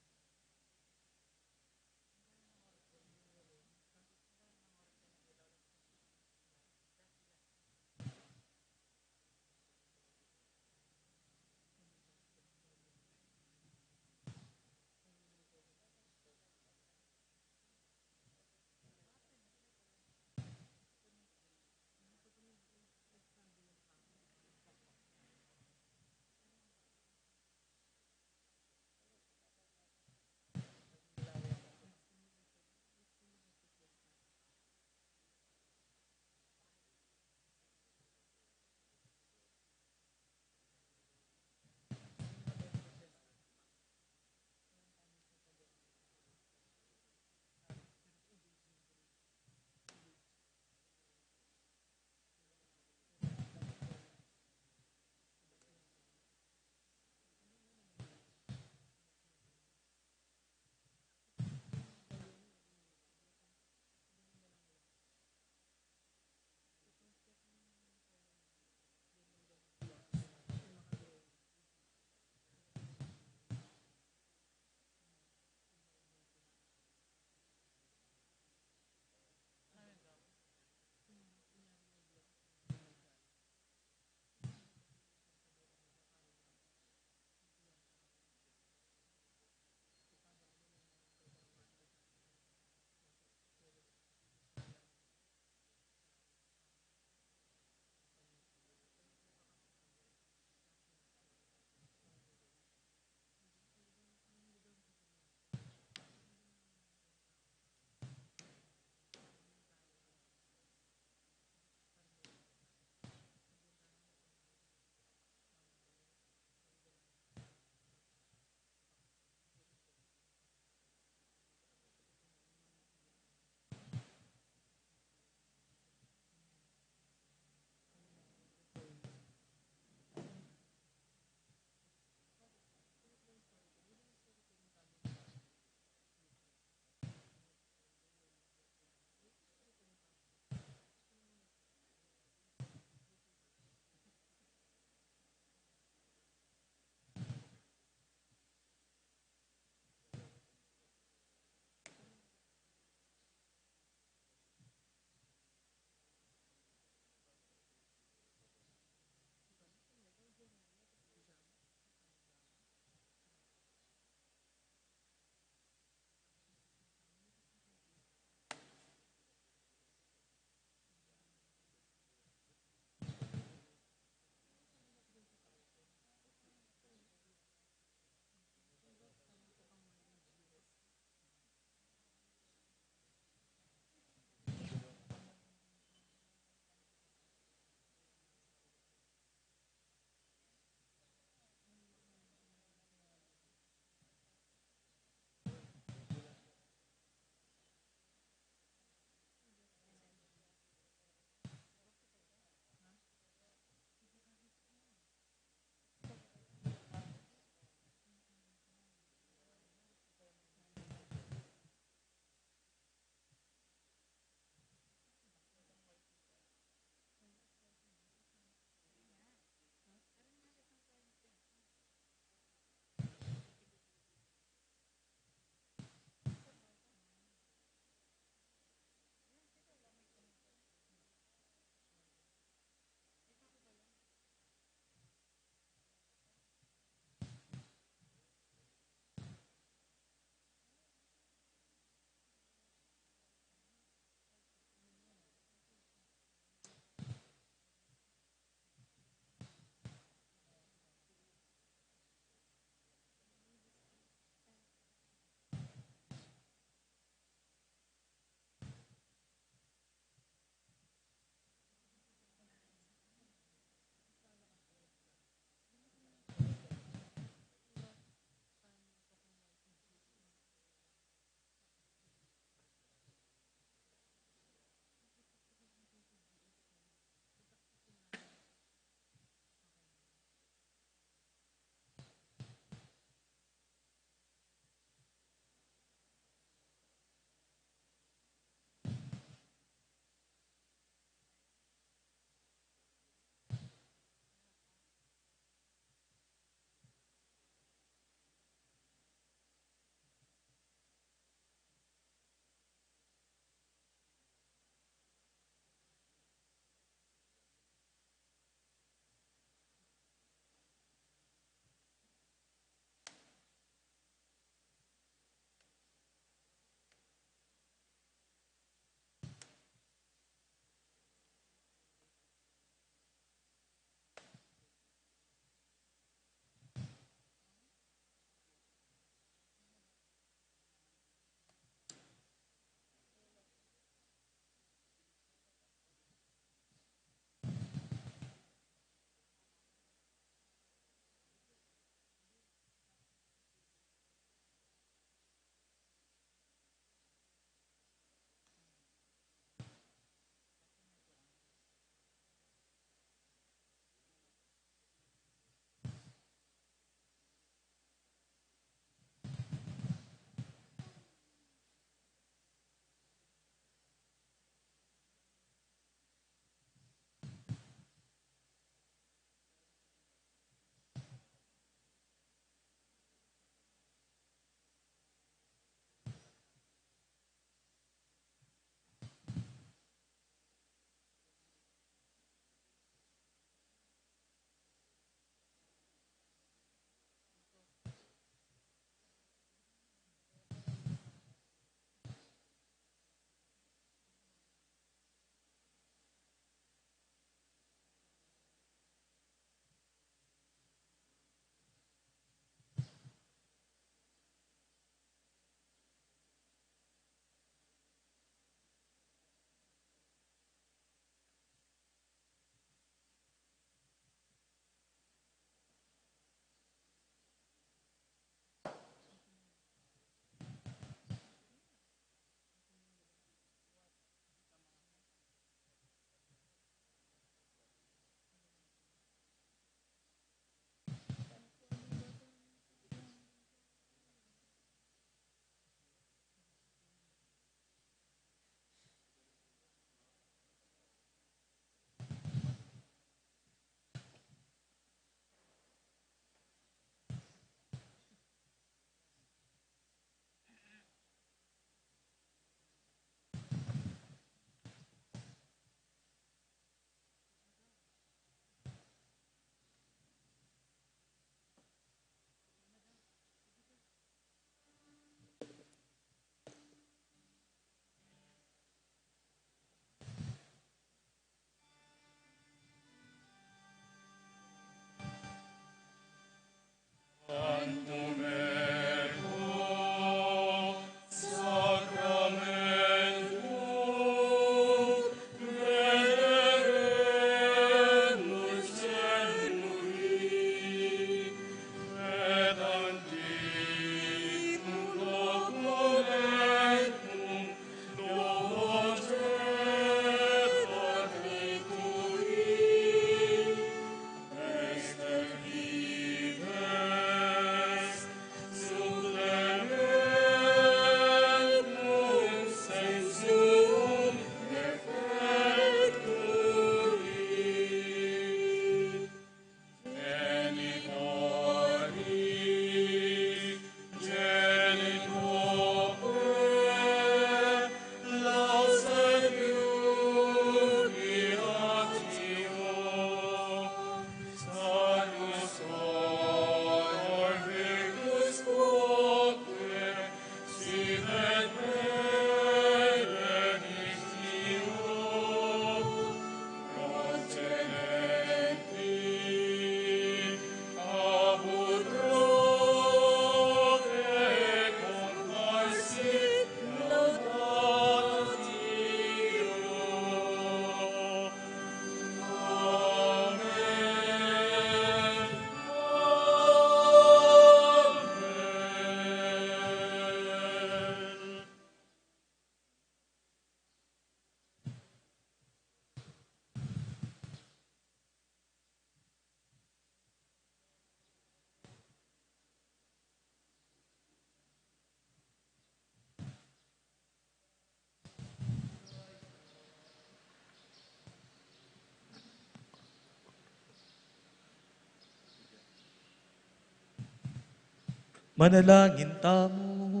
Manalangin tamu.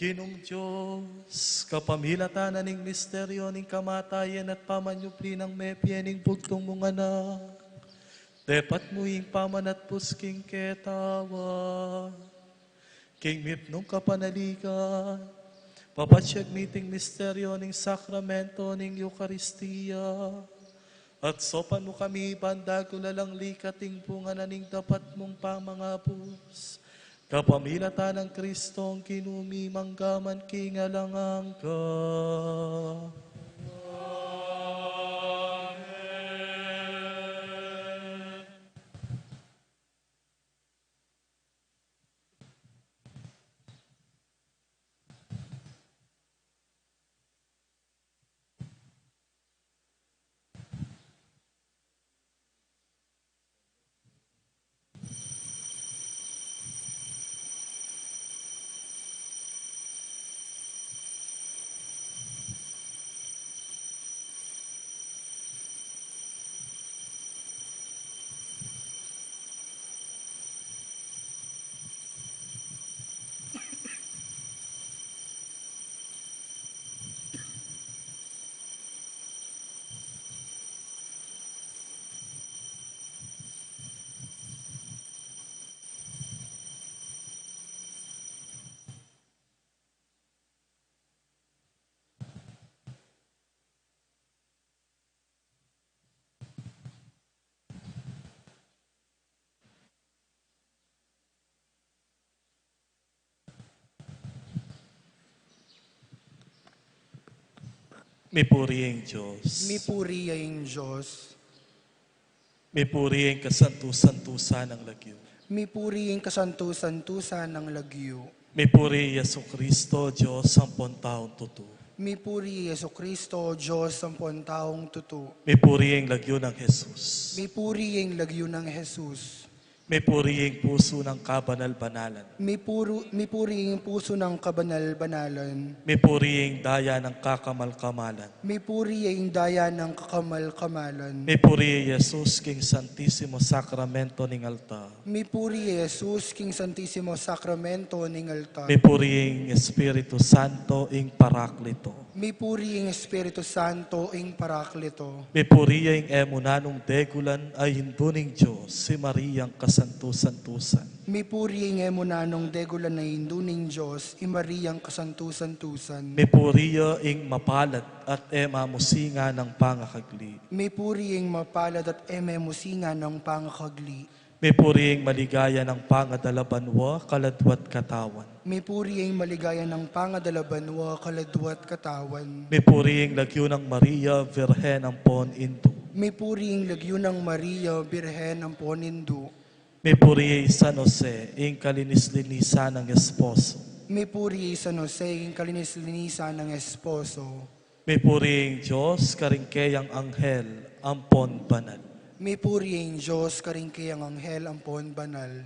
Ginung Dios, kapamilatan na ning misteryo ning kamatayan at pamanyubli nang mebie ning bugtung mung Anak, depat mu ing pamanatbus king kekatawan. King mipnung kapanaligan, papasyag mi iting misteryo ning sakramento ning Eukaristia, at saupan mu kami ban dagul alang likat ing bunga na ning dapat mung pamangabus, kapamilatan nang Kristong Ginu mi, mangga man king alang angga. Mipuri ing Dios. Mipuri ing Dios. Mipuri ing kasantu-santusan nang lagyu. Mipuri ing kasantu-santusan nang lagyu. Mipuri i Jesucristo, Dios ampon taung tutu. Mipuri i Jesucristo, Dios ampon taung tutu. Mipuri ing lagyu nang Jesus. Mipuri ing lagyu nang Jesus. Mipuri ing pusu nang kabanal-banalan. Mipuru-, mipuri ing pusu nang kabanal-banalan. Mipuri ing daya nang kakamal-kamalan. Mipuri ing daya nang kakamal-kamalan. Mipuri i Jesus king Santisimo Sakramento ning altar. Mipuri i Jesus king Santisimo Sakramento ning altar. Mipuri ing Espiritu Santo ing Paraklito. Mipuri ing Espiritu Santo ing Paraklito. Mipuri ing e mu nanung degulan a Indu ning Dios, i Mariang kasantu-santusan. Mipuri ing e mu nanung degulan a Indu ning Dios, i Mariang kasantu-santusan. Mipuri ing mapalad at e mamusingan a pangakagli. Mipuri ing mapalad at e mamusingan a pangakagli. Mipuri ing maligaya nang pangadala banua, kaladwa't katawan. Mipuri ing maligaya nang pangadala banua, kaladwa't katawan. Mipuri ing lagyu nang Maria, Birhen ampon Indu. Mipuri ing lagyu nang Maria, Birhen ampon Indu. Mipuri i San Jose, ing kalinis-linisan nang esposo. Mipuri i San Jose, ing kalinis-linisan nang esposo. Mipuri ing Dios karing keyang anghel ampon banal. Mipuri ing Dios karing keyang anghel ampon banal.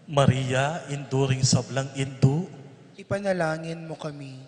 Maria, Indu ring sablang indu, ipanalangin mu kami.